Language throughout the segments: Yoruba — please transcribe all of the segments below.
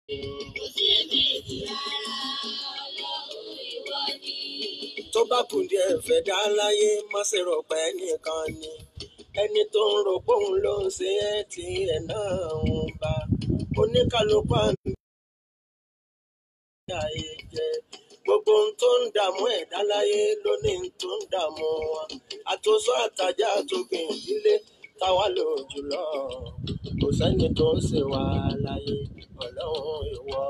Kò sí èméjì rárá, Ọlọ́run ìwọ ni. Tó bá kù díẹ̀ fẹ́ dá láyé, má ṣe rò pé nìkan ni. Ẹni tó ń rò pé òun ló ń ṣe ẹ́ tí ẹ̀ náà ń bá. Oníkálukú àmì ayé jẹ. Gbogbo ohun tó ń dààmú ẹ̀dá láyé ló ní ohun tó ń dààmú wọn. Àtòsọ àtàjà àtògbìn ìdílé táwa lò jùlọ. Kò sẹ́ni tó ń ṣe wá láyé, Ọlọ́run ìwọ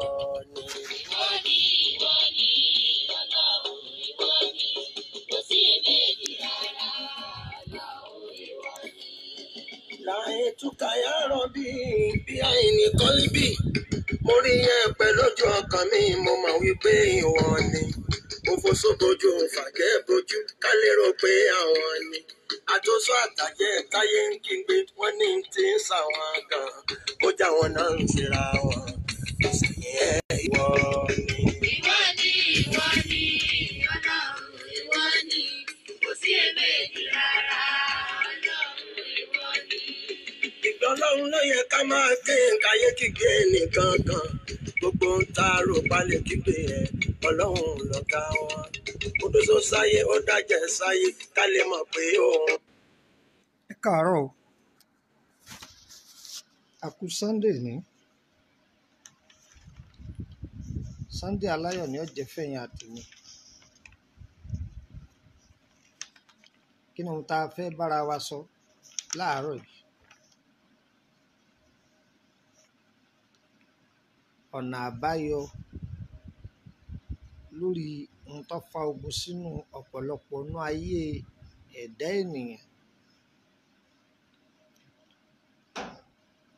ni. Ìwọ ni, ìwọ ni, Ọlọ́run ìwọ ni. Kò sí èméjì rárá, Ọlọ́run ìwọ ni. Láyé túkà yàrá bí bí àìní kọ́líbì. Mo rí yẹn pẹ̀lú ojú ọkàn mi, mo mọ̀ wípé ìwọ ni. Mo fosó bojú, fàjẹ́ bojú, ká lérò pé àwọn ni. Àtòsọ àtàjẹ́ táyé ń kígbe, wọ́n ní ti ń sàwọn gan. Ó já wọn náà ń ṣera wọn. Kò sì yẹ ìwọ ni. Ìwọ ni, ìwọ ni, Ọlọ́run ìwọ ni. Kò sí èméjì rárá, Ọlọ́run ìwọ ni. Ìgbà Ọlọ́run ló yẹ ká máa ké káyé kígbe nìkan kan. Gbogbo ń ta rò palẹ̀ kígbe ẹ̀, Ọlọ́run lọ̀gá wọn. Ó dóso sáyé, ó dájẹ́ sáyé, ká lè mọ̀ pé òun. Ẹ káàárọ̀ o. A kú Sunday ní. Sunday aláyọ̀ ni ó jẹ́ fẹ̀yìn àtèmi. Kí ni ohun tá a fẹ́ bára wa sọ láàárọ̀ yìí? Ọ̀nà àbáyọ lórí ohun tó fa ogun sínú ọ̀pọ̀lọpọ̀ inú ayé ẹ̀dá ènìyàn.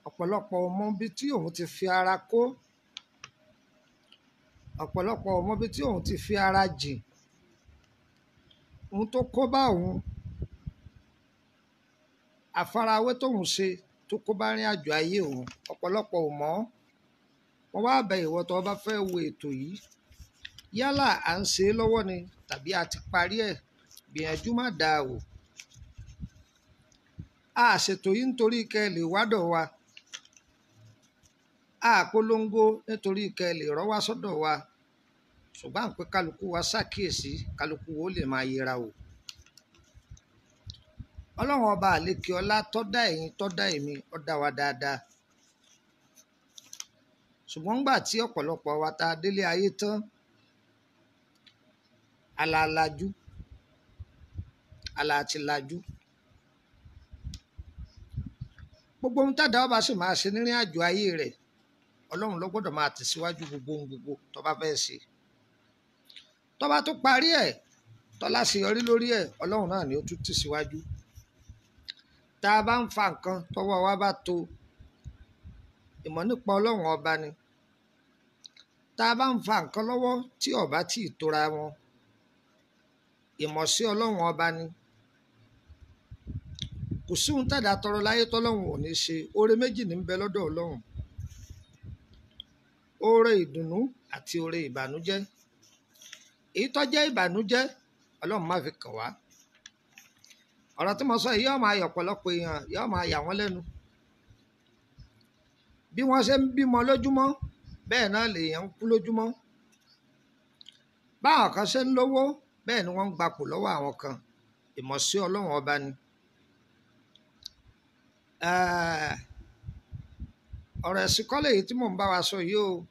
Ọ̀pọ̀lọpọ̀ ò mọ ibi tí òun ti fi ara kó. Ọ̀pọ̀lọpọ̀ ò mọ ibi tí òun ti fi ara jìn. Ohun tó kó bá òun, àfarawé tóun ṣe tó kó bá rìn àjò ayé òun, ọ̀pọ̀lọpọ̀ ò mọ̀. Wọ́n wá bẹ ìwọ tó bá fẹ́ wo ètò yìí. Yálà à ń ṣe é lọ́wọ́ ni tàbí a ti parí ẹ̀, gbìyànjú má dàá wò. A ṣètò yìí nítorí kẹ́ ẹ lè wádọ̀ wa. A polongo nítorí kẹ́ ẹ lè rọ́ wá sọ́dọ̀ wa. Ṣùgbọ́n à ń pé kálukú wa ṣàkíyèsí, kálukú wo lè máa yẹra wò. Ọlọ́run ọba àlekè ọlá tó dá ẹ̀yin tó dá èmi, ó dá wa dáadáa. Ṣùgbọ́n ńgbà tí ọ̀pọ̀lọpọ̀ wa ta délé ayé tán, alalajú, alatilajú. Gbogbo ohun tádàá ọba sì máa ṣe nírìn àjò ayé rẹ̀, Ọlọ́run ló gbọ́dọ̀ máa tẹ̀síwájú gbogbo ohun gbogbo tó bá fẹ́ ṣe. Tó bá tún parí ẹ̀, tó láṣeyọrí lórí ẹ̀, Ọlọ́run náà ni ó tún tẹ̀síwájú. Tá a bá ń fa nǹkan tọ́wọ́ wa bá tó, ìmọ̀ nípa Ọlọ́run ọba ni. Tá a bá ń fa nǹkan lọ́wọ́ tí ọba tí ì tóra wọn, ìmọ̀ sí Ọlọ́run ọba ni. Kò sí ohun tádàá tọrọ láyé tọ́lọ́run ò ní ṣe. Oore méjì ní ń bẹ lọ́dọ̀ Ọlọ́run. Oore ìdùnnú àti oore ìbànújẹ́. Èyí tó jẹ́ ìbànújẹ́, Ọlọ́run má fi kàn wá. Ọ̀rọ̀ tí mo sọ yìí yóò máa yọ ọ̀pọ̀lọpọ̀ èèyàn, yóò máa yà wọ́n lẹ́nu. Bí wọ́n ṣe ń bímọ lójúmọ́, bẹ́ẹ̀ náà lèèyàn ń kú lójúmọ́. Báwọn kan ṣe ń lówó, bẹ́ẹ̀ ni wọ́n ń gbapò lọ́wọ́ àwọn kan. Ìmọ̀ sí Ọlọ́run ọba ni. Ọ̀rọ̀ ẹ̀sìn kọ́ lèyí tí mò ń bá wa sọ yìí o.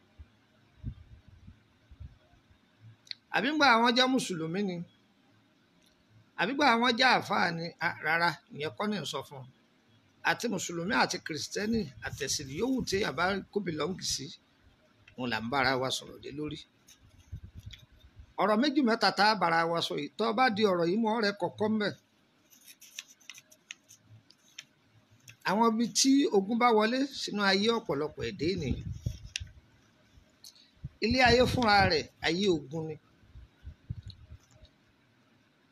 Àbí ńgbà àwọn jẹ́ Mùsùlùmí ni? Àbí ńgbà àwọn jẹ́ àlfáà ni? Rárá, ìyẹn kọ́ ni ń sọ fún ọ. Àti Mùsùlùmí àti Kìrìsìtẹ́nì àtẹ̀sìn yòówù tí a bá kó bìlọ́ǹgì sí, òun là ń bára wa sọ̀rọ̀ dé lórí. Ọ̀rọ̀ méjì mẹ́ta tá a bára wa sọ yìí, tó bá di ọ̀rọ̀ yìí mọ́ ọ̀rẹ́ kọ̀ọ̀kan mẹ́. Àwọn ibi tí ogun bá wọlé sínú ayé ọ̀pọ̀lọpọ̀ ẹ̀dá ènìyàn. Ilé ayé fúnra rẹ̀, ayé ogun ni.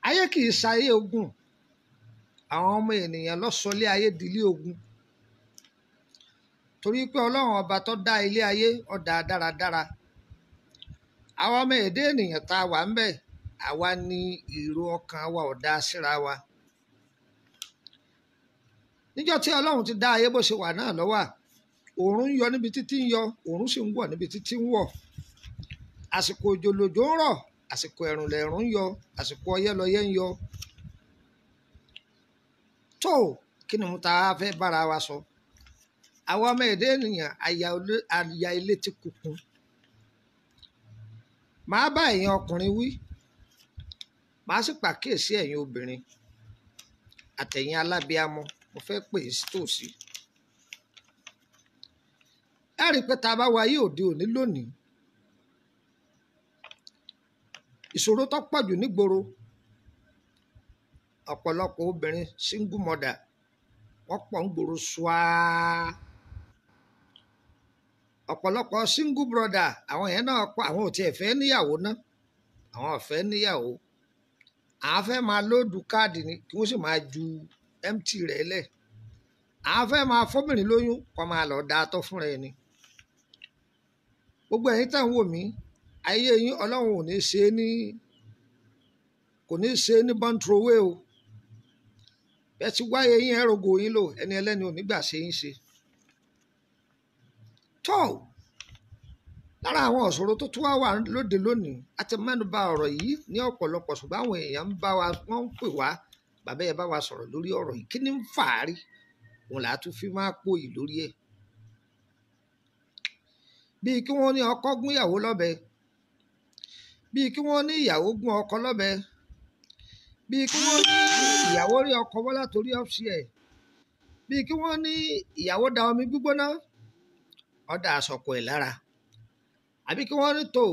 Ayé kì í ṣayé ogun. Àwọn ọmọ ènìyàn ló sọ ilé ayé di ilé ogun. Torí pé Ọlọ́run ọba tó dá ilé ayé, ó dá dáradára. Àwọn ọmọ ẹ̀dá ènìyàn tá a wà ń bẹ̀, àwa ni èrò ọkàn wa ò dá síra wa. Níjọ́ tí Ọlọ́run ti dá ayé bó ṣe wà náà ló wà. Òòrùn ń yọ níbi títí ń yọ, òòrùn sì ń wọ̀ níbi títí ń wọ̀. Àsìkò òjò lòjò ń rọ̀, àsìkò ẹ̀rùn lẹ̀rùn ń yọ, àsìkò ọyẹ́ lọyẹ́ ń yọ. Tó kí ni mo ta fẹ́ bára wa sọ? Àwọn ọmọ ẹ̀dá ènìyàn àyà ilé ti kúkún. Màá bá ẹ̀yin ọkùnrin wí, màá sì pàkíyèsí ẹ̀yin obìnrin àtẹ̀yin alábíamọ, mo fẹ́ pè é tòsí. Ẹ rí i pé tá a bá wáyé òde òní lónìí, ìṣòro tó pọ̀ jù nígboro, ọ̀pọ̀lọpọ̀ obìnrin single mother wọ́n pọ̀ ń gbòòrò ṣùá. Ọ̀pọ̀lọpọ̀ single brother àwọn yẹn náà pọ̀, àwọn ò tiẹ̀ fẹ́ níyàwó ná, àwọn ò fẹ́ níyàwó. Àwọn fẹ́ máa lóòdù káàdì ni kí wọ́n sì máa ju empty rẹ̀ lẹ̀. Àwọn fẹ́ máa fọ́bìnrin lóyún kó máa lọ da atọ́ fúnra ẹni. Gbogbo ẹ̀yin tá ń wò mí, ayé yín Ọlọ́run ò ní ṣe é ní, kò ní ṣe é ní bọ́ńtrowé o. Bẹ́ẹ̀ ti wáyé yín ẹ rogo yín lò, ẹni ẹlẹ́ni ò ní gbà ṣe yín ṣe. Tó lára àwọn ìṣòro tó tún wá wà lóde lónìí, a ti mẹ́nu bà ọ̀rọ̀ yìí ní ọ̀pọ̀lọpọ̀, ṣùgbọ́n àwọn èèyàn ń bá wa, wọ́n ń pè wá, bàbá ẹ bá wa sọ̀rọ̀ lórí ọ̀rọ̀ yìí, kí ni ń fà á rí? Òun là á tún fi máa pòyì lórí ẹ̀. Bíi kí wọ́n ní ọkọ gún ìyàwó lọ́bẹ, bíi kí wọ́n ní ìyàwó gún ọkọ lọ́bẹ, bíi kí wọ́n ní ìyàwó rí ọkọ wọ́n látòrí ọ́fíìsì ẹ̀, bíi kí wọ́n ní ìyàwó da omi gbígbóná, ọ̀dà àsọkọ ẹ̀ lára, àbí kí wọ́n ní tò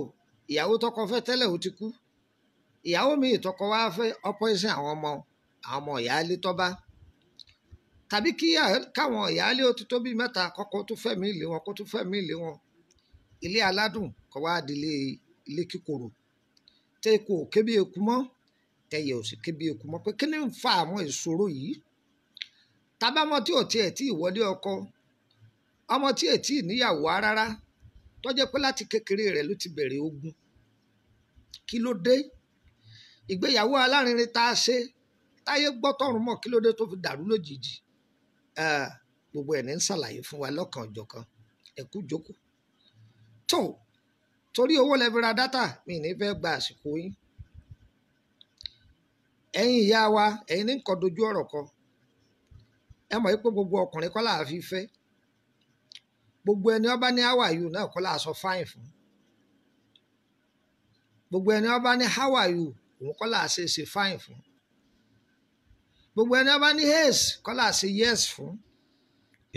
ìyàwó tọkọ fẹ́ tẹ́lẹ̀ ó ti kú, ìyàwó mi ìtọkọ wá fẹ́ ọpọ́ìsìn àwọn ọmọ ìyáálé tọ́ba, tàbí kí káwọn ìyáálé ó ti tó bíi mẹ́ta kọ́kọ́ tó fẹ́ mi lé wọn, kó tó fẹ́ mi lé wọn, ilé aládùn kọ́ wá di ilé kíkorò, tẹ́ eku ò ké bí eku mọ́, tẹ́yẹ ò sì ké bí eku mọ́. Pé kí ni ń fa àwọn ìṣòro yìí? Tàbámọ́ tí ò tiẹ̀ tí ìwọlé ọkọ, ọmọ tí ò tí ì níyàwó rárá, tó jẹ́ pé láti kékeré rẹ̀ ló ti bẹ̀rẹ̀ ogun. Kí ló dé? Ìgbéyàwó alárinrin tá a ṣe, táyé gbọ́ tọ̀run mọ̀, kí ló dé tó fi dàrú lójijì? Gbogbo ẹ̀ ní ń ṣàlàyé fún wa lọ́kàn ọ̀jọ̀kan. Ẹ kú jókòó. Tó torí owó lẹ fi ra dátà, mi ní fẹ́ gba àsìkò yín. Ẹ̀yin ìyá wa, ẹ̀yin ní nǹkan dojú ọ̀rọ̀ kọ. Ẹ mọ̀ pé gbogbo ọkùnrin kọ́ là á fi fẹ́. Gbogbo ẹni ó bá ní how are you náà kọ́ là á sọ fine fún. Gbogbo ẹni ó bá ní how are you òun kọ́ là á ṣe fine fún. Gbogbo ẹni ó bá ní yes kọ́ là á ṣe yes fún.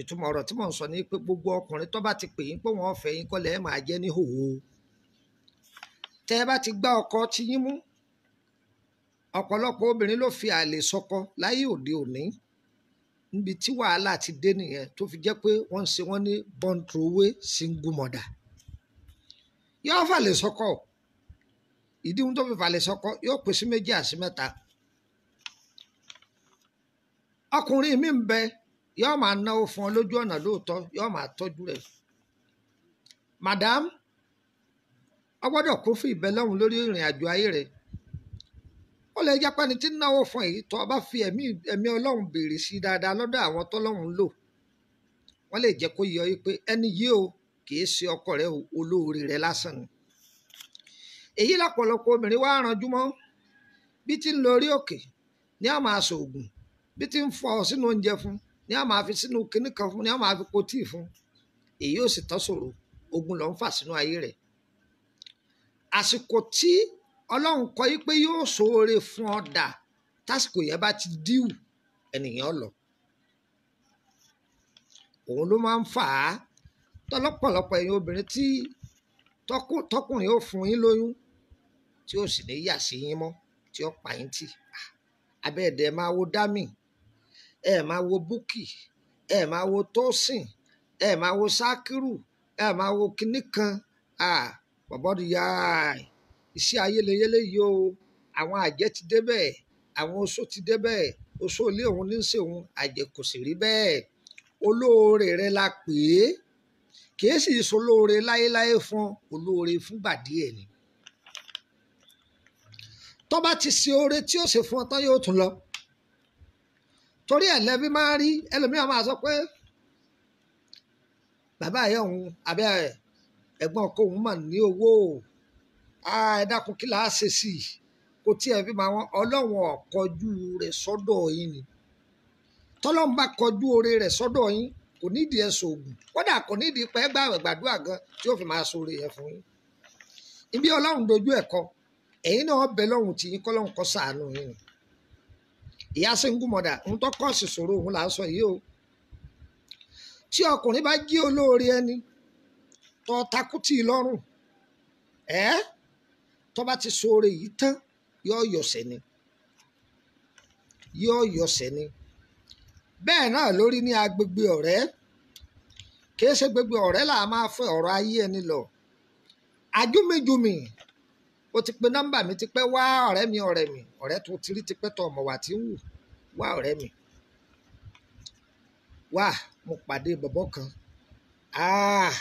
Ìtumọ̀ ọ̀rọ̀ tí mò ń sọ ni pé gbogbo ọkùnrin tó bá ti pè yín pé wọ́n fẹ́ yín kọ́ lẹ̀ ẹ́ máa jẹ́ ní hòhò. Tẹ́ ẹ bá ti gbá ọkọ tí yín mú, ọ̀pọ̀lọpọ̀ obìnrin ló fi àlè sọkọ láyé òde òní. Níbi tí wàhálà ti dé nìyẹn tó fi jẹ́ pé wọ́n ń ṣe wọ́n ní bọ́ńtrowé single mother. Yóò fàlè sọkọ. Ìdí ohun tó fi fàlè sọkọ yóò pèsè méjì àti mẹ́ta. Ọkùnrin mi ń bẹ, yóò máa náwó fún ọ lójú ọ̀nà lóòótọ́, yóò máa tọ́jú rẹ̀. Madam, ọ gbọ́dọ̀ kún fún ìbẹ́ lọ́hùn lórí ìrìn àjò ayé rẹ̀. Ó lè jẹ́ pé ẹni tí ń náwó fún èyí tó bá fi ẹ̀mí Ọlọ́run béèrè sí dáadáa lọ́dọ̀ àwọn tọ́lọ́run lò. Wọ́n lè jẹ́ kó yọ yí pé ẹni yìí o kì í ṣe ọkọ rẹ o, olóore rẹ lásán ni. Èyí lọ́pọ̀lọpọ̀ obìnrin wá ranjú mọ́. Bí ti ń lọ orí òkè ní a máa ṣoògùn, bí ti ń fọ sínú oúnjẹ fún, ní a máa fi sínú kinní kan fún, ní a máa fi po tíì fún. Èyí ò sì tọ́ sòrò, ogun ló ń fà sínú ayé rẹ̀. Àsìkò tí Ọlọ́run kọ yí pé yóò ṣoore fún ọ dà, tásìkò yẹn bá ti díù, ènìyàn lọ. Òun ló máa ń fà á. Tọ́lọ́pọ̀lọpọ̀ ẹ̀yin obìnrin tí tọkùnrin ó fún yín lóyún, tí ó sì ní yà sí yín mọ́, tí ó pa yín tì. Abẹ́ ẹ̀dẹ̀ máa wo Dámì, ẹ máa wo Búkì, ẹ máa wo Tósìn, ẹ máa wo Sákírù, ẹ máa wo kinní kan. Bọ̀bọ́dù yá iṣẹ́ ayéleyéle yìí o, àwọn àjẹ́ ti débẹ̀, àwọn oṣó ti débẹ̀, oṣó ilé òun ní í ṣe òun, àjẹ́ kò sì rí bẹ́ẹ̀. Olóore rẹ la pè é, kì í sì ṣe olóore láéláé fún olóore fúngbà díẹ̀ ni. Tó bá ti ṣe oore tí ó ṣe fún ọ tán yóò tún lọ. Torí ẹ̀ lẹ́bí máa ń rí, ẹlòmíràn máa sọ pé Bàbá yẹ òun àbẹ́ ẹ̀gbọ́n ọkọ òun mà ní owó o, ẹ dákun kí là á ṣe sí i, kò tiẹ̀ fi máa wọn Ọlọ́run ọ̀kọjú rẹ̀ sọ́dọ̀ yín ni. Tọ́lọ́run bá kọjú oore rẹ̀ sọ́dọ̀ yín, kò nídìí ẹ̀ sògùn, kódà kò nídìí pẹ́ gbàwẹ̀ gbàdúrà gan tí ó fi máa sóore yẹn fún yín. Ibi Ọlọ́run dojú ẹ̀ kọ, ẹ̀yin náà bẹ lọ́run tí yín kọ́lọ́run kó ṣàánú yín ni. Ìyá single mother ń tọ́ kọ́ọ̀sì sọ̀rọ̀ òun là ń sọ yìí o. Tí ọkùnrin bá jí olóore ẹni tọ́ takú tì í lọ́rùn, ẹ́ tó bá ti sóore yìí tán, yóò yọ̀sẹ̀ ni, yóò yọ̀sẹ̀ ni. Bẹ́ẹ̀ náà lórí ní agbègbè ọ̀rẹ́. Kì í ṣe gbogbo ọ̀rẹ́ là máa fẹ́ ọ̀rọ̀ ayé ẹni lọ. Ajúmijùmí, o ti pe nọ́mbà mi ti pẹ́, wá ọ̀rẹ́ mi, ọ̀rẹ́ mi, ọ̀rẹ́ tó ti rí ti pẹ́ tó ọmọ wà tí ń wù, wá ọ̀rẹ́ mi. Wá, mo pàdé bọ̀bọ́ kan.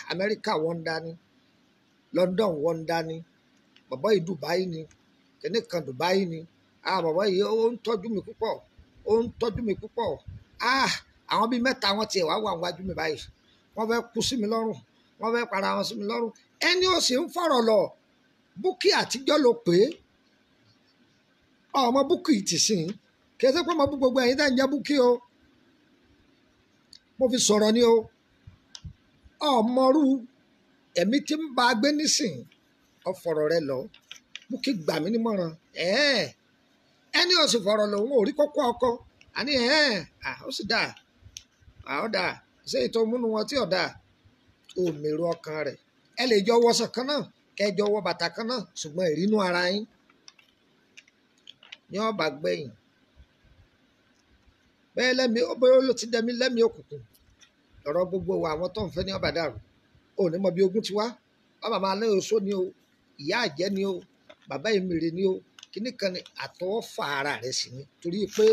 Amẹ́ríkà wọ́n ń dání, London wọ́n ń dání, bọ̀bọ́ yìí Dubai ni, kìnní kan Dubai ni. Bọ̀bọ́ yìí ó ń tọ́jú mi púpọ̀, ó ń tọ́jú mi púpọ̀. Àwọn bíi mẹ́ta wọn tiẹ̀ wá wà wájú mi báyìí. Wọ́n fẹ́ kú sí mi lọ́rùn, wọ́n fẹ́ para wọn sí mi lọ́rùn. Ẹni ó sì ń fọ̀rọ̀ lọ, Búkì àtijọ́ ló pé ọmọ Búkì ti sìn. Kì í ṣe pé mo bú gbogbo ẹ̀yin tẹ́ ń jẹ́ Búkì o, mo fi sọ̀rọ̀ ni o. Ọmọrú ẹ̀mí tí ń ba agbé nísìn, ọ̀fọ̀rọ̀ rẹ lọ. Búkì gbà mí nímọ̀ràn. Ẹni ó sì fọ̀rọ̀ lòun ò rí kókó ọkọ. Àní ó sì dáa, ó dáa. Ṣé ètò múnú wọn tí ò dáa? Ò mèrò ọkàn rẹ̀. Ẹ lè jọ wọṣọ kan náà, kẹjọ wọ bàtà kan náà, ṣùgbọ́n ìrínú ara yín ní ọba gbẹ̀yìn. Bẹ́ẹ̀ lẹ́mi, ó bóyá ló ti dẹmi lẹ́mi òkùnkùn. Ọ̀rọ̀ gbogbo wa àwọn tó ń fẹ́ ní ọba dàrú. Ò ní mọ bí ogun ti wá. Bàbá máa lé oṣó ni o, ìyá àjẹ́ ni o, bàbá èmèrè ni o, kíní kan ni àtọwọ́fà ara rẹ̀ sì ni. Torí pé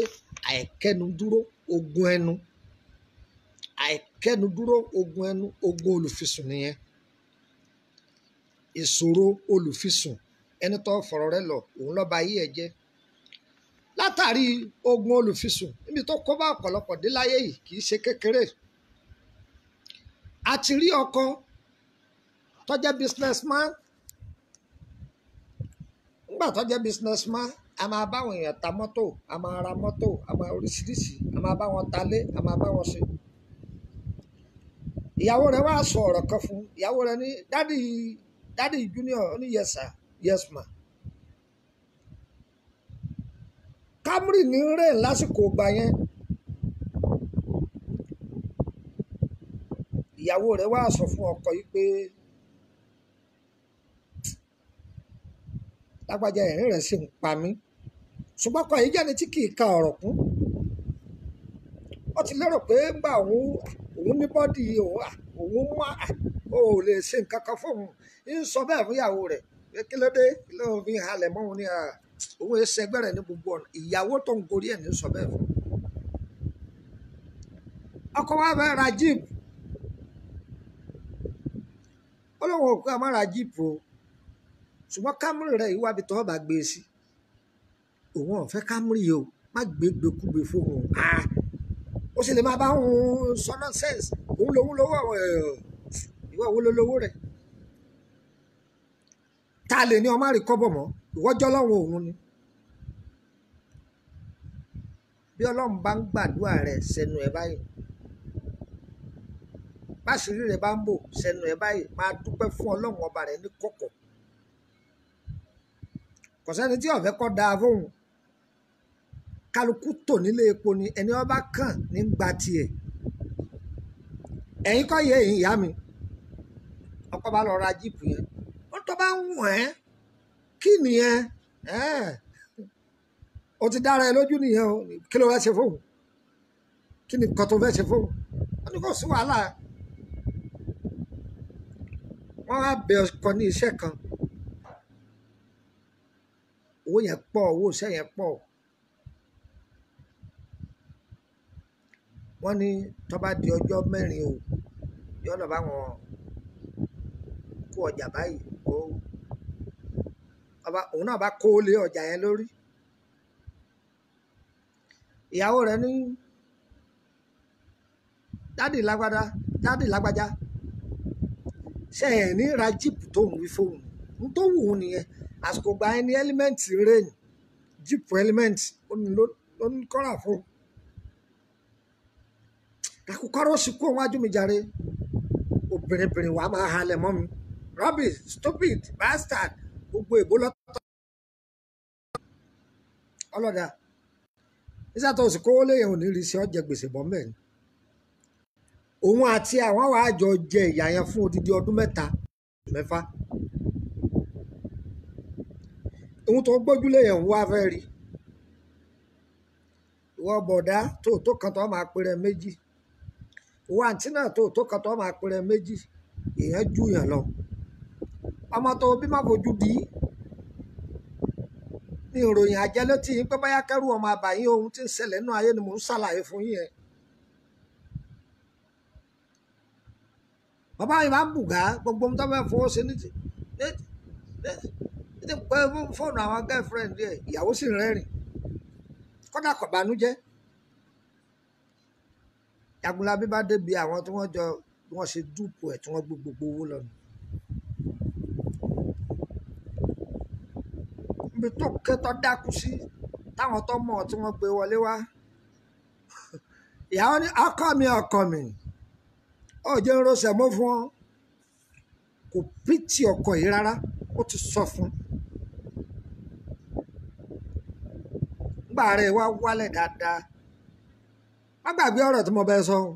àìkẹ́nu dúró ogun ẹnu, àìkẹ́nu dúró ogun ẹnu, ogun olùfisùn nìyẹn. Ìṣòro olùfisùn, ẹni tó fọ̀rọ̀ rẹ̀ lọ, òun lọ́ba ayé ẹ jẹ́. Látàrí ogun olùfisùn, níbi tó kó bá ọ̀pọ̀lọpọ̀ dé láyé yìí kì í ṣe kékeré. A ti rí ọkọ tó jẹ́ businessman. Nígbà tó jẹ́ businessman, a máa bá àwọn èèyàn ta mọ́tò, a máa ra mọ́tò, a máa oríṣiríṣi, a máa bá wọn talé, a máa bá wọn ṣe. Ìyàwó rẹ̀ wá sọ ọ̀rọ̀ kan fún un. Ìyàwó rẹ̀ ní dádì, dádì Junior, ó ní yes sir, yes ma. Camry ní rẹ̀ lásìkò ìgbà yẹn. Ìyàwó rẹ̀ wá sọ fún ọkọ yìí pé lágbájá ẹ̀rín rẹ̀ sì ń pa mí. Ṣùgbọ́n ọkọ yìí jẹ́ ẹni tí kì í ka ọ̀rọ̀ kún. Ó ti lérò pé ńgbà òun ní bọ́dì òun mọ́, ó lè ṣe nǹkan kan fún òun. Ń sọ bẹ́ẹ̀ fún ìyàwó rẹ̀ pé kí ló dé, kí ló fi halẹ̀ mọ́ òun ní, òun ẹ ṣẹgbẹ́ rẹ̀ ní gbogbo ọ̀nà. Ìyàwó tó ń gorí ẹ̀ ní sọ bẹ́ẹ̀ fún un. Ọkọ wa fẹ́ ra jíìpù. Ó lóun ò pé a máa ra jíìpù o. Ṣùgbọ́n Camry rẹ̀ yìí wá bí tọ́ bá gbé e sí. Òun ò fẹ́ Camry o, má gbé gbékúgbé fún òun. Ó sì lè máa bá òun sọ nonsense. Òun lòun lówó àwọn ìwọ wo ló lówó rẹ̀? Ta lè ní ọmọ àrí kọ́bọ̀ mọ́? Ìwọ́jọ́ lọ́run òun ni. Bí Ọlọ́run bá ń gbàdúrà rẹ̀ sẹ́nu ẹ̀ báyìí, báṣìírí rẹ̀ bá ń bò sẹ́nu ẹ̀ báyìí, máa dúpẹ́ fún Ọlọ́run ọba rẹ̀ ní kọ̀kọ̀. Kò sẹ́ni tí ó fẹ́ kó dáa fóun. Kálukú tò nílé epo ni ẹni ọba kàn ní gba tiẹ̀. Ẹ̀yin kọ́ yẹ ẹ̀yin ìyá mi. Ọkọ bá lọ ra jíìpù yẹn. Ó tó bá ń wọ̀n ẹ́, kí nìyẹn? O ti dára ẹ lójú nìyẹn o. Kí ló fẹ́ ṣe fóun? Kí ni nǹkan tó fẹ́ ṣe fóun? Ó ní kò sí wàhálà. Wọ́n á bẹ ọkọ ní iṣẹ́ kan. Owó yẹn pọ̀, owó iṣẹ́ yẹn pọ̀. Wọ́n ní tó bá di ọjọ́ mẹ́rin o, yóò lọ bá wọn kó ọjà báyìí. Òun náà bá kó lé ọjà yẹn lórí. Ìyàwó rẹ̀ ní dádì lágbájá, dádì lágbájá, Ṣe ẹ̀ ní ra jíìpù tó ń wí fóun ń tó wù ú nìyẹn. Àsìkò gba ẹni element rain jíìpù element ó ní ló ní kọ́ra fún un. Àkùkọ́rọ́ sì kú òun wájú mi jàre. Obìnrin wàá máa halẹ̀ mọ́ mi. Rubbish, stupid, bastard, gbogbo èbó lọ́tọ̀. Ọlọ́dà nígbà tó sì kówó léyìn ò ní rí sí ọ̀jẹ̀ gbèsè bọ́ mẹ́rin. Òun àti àwọn wàá jọ jẹ ìyà yẹn fún odidi ọdún 3 mẹ́fà. Òun tó gbójúlé yẹn òun wá fẹ́ rí. Ìwọ bọ̀dá tó tó kan tó máa pèrè méjì. Ìwọ àǹtí náà tó tó kan tó máa pèrè méjì. Èèyàn jù yàn lọ. Ọmọ tó bí má fojú di ní ìròyìn àjẹ́ létí yín pé báyá kẹ́rù ọmọ àbàyín ohun tí ń ṣẹlẹ̀ nínú ayé ni mò ń ṣàlàyé fún yín yẹn. Bàbá yìí máa ń bùgá gbogbo ohun tó fẹ́ fowó ṣe ní ti ní pé fóònù àwọn girlfriend rẹ̀ ìyàwó sì ń rẹ́rìn kódà kò bànújẹ́. Jagunlabi bá débi àwọn tí wọ́n jọ bí wọ́n ṣe dúpọ̀ ẹ̀ tí wọ́n gbé gbogbo owó lọ nù. Ibi tó ké tó dákú sí táwọn tó mọ̀ tí wọ́n gbé wọlé wá. Ìyàwó ní ọkọ mi ọkọ mi ó jẹ́ ń rọṣẹ̀ mọ́ fún ọ. Kò pìtì ọkọ yìí rárá, ó ti sọ fún un. Nígbà rẹ̀ wá wálẹ̀ dáadáa. Má gbàgbé ọ̀rọ̀ tí mo bẹ sọ o.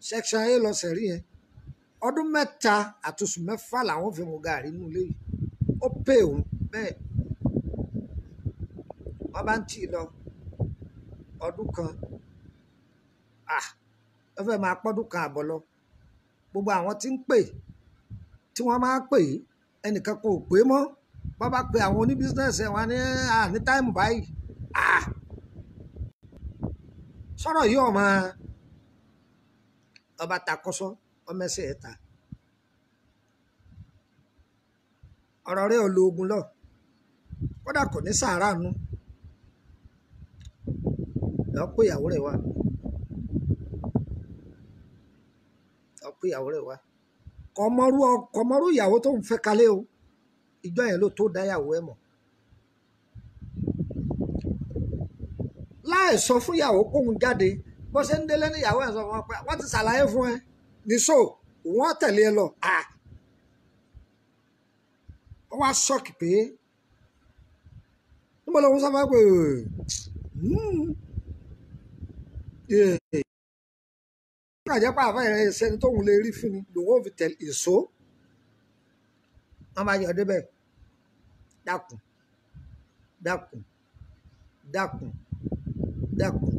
Section A lọ sẹ̀rí yẹn. Ọdún 3 àti oṣù 6 làwọn fi mu gàrí nínú ilé yìí. Ó pè òun bẹ́ẹ̀. Wọ́n bá ń tì í lọ ọdún kan. Ó fẹ́ máa pọ́dún kan àbọ̀ lọ. Gbogbo àwọn tí ń pè tí wọ́n máa ń pè é ẹnìkan kò pè mọ́. Wọ́n bá pe àwọn oníbísínẹ́sì ẹ̀ wọ́n ní ní táìmù báyìí. Sọ̀rọ̀ yìí ọmọ ọba takọ́sọ́ ọmọ ẹsẹ̀ ẹ̀ ta. Ọ̀rọ̀ rẹ̀ ò lo ogun lọ. Kódà kò ní sàárà nù. Lọ pé ìyàwó rẹ̀ wá. Lọ pé ìyàwó rẹ̀ wá. Kọ̀mọ́rú ìyàwó tó ń fẹ́ kalẹ̀ o. Ìjọ yẹn ló tó dá ìyàwó ẹ̀ mọ̀. Láì sọ fún ìyàwó kóun jáde, bó ṣe ń délé ní ìyàwó ẹ̀ sọ fún ọ pé wọ́n ti ṣàlàyé fún ẹ. Níṣó, wọ́n tẹ̀lé ẹ lọ. Wọ́n wá ṣọ́ọ̀kì pé níbo lòun sọ fún ẹ pé nígbà jẹ́ pé àfẹ́ rẹ̀ ṣẹni tóun lè rí fún ni lòun ò fi tẹ̀lé èso. Wọ́n máa yọ̀ débẹ̀. Dákun, dákun, dákun, dákun.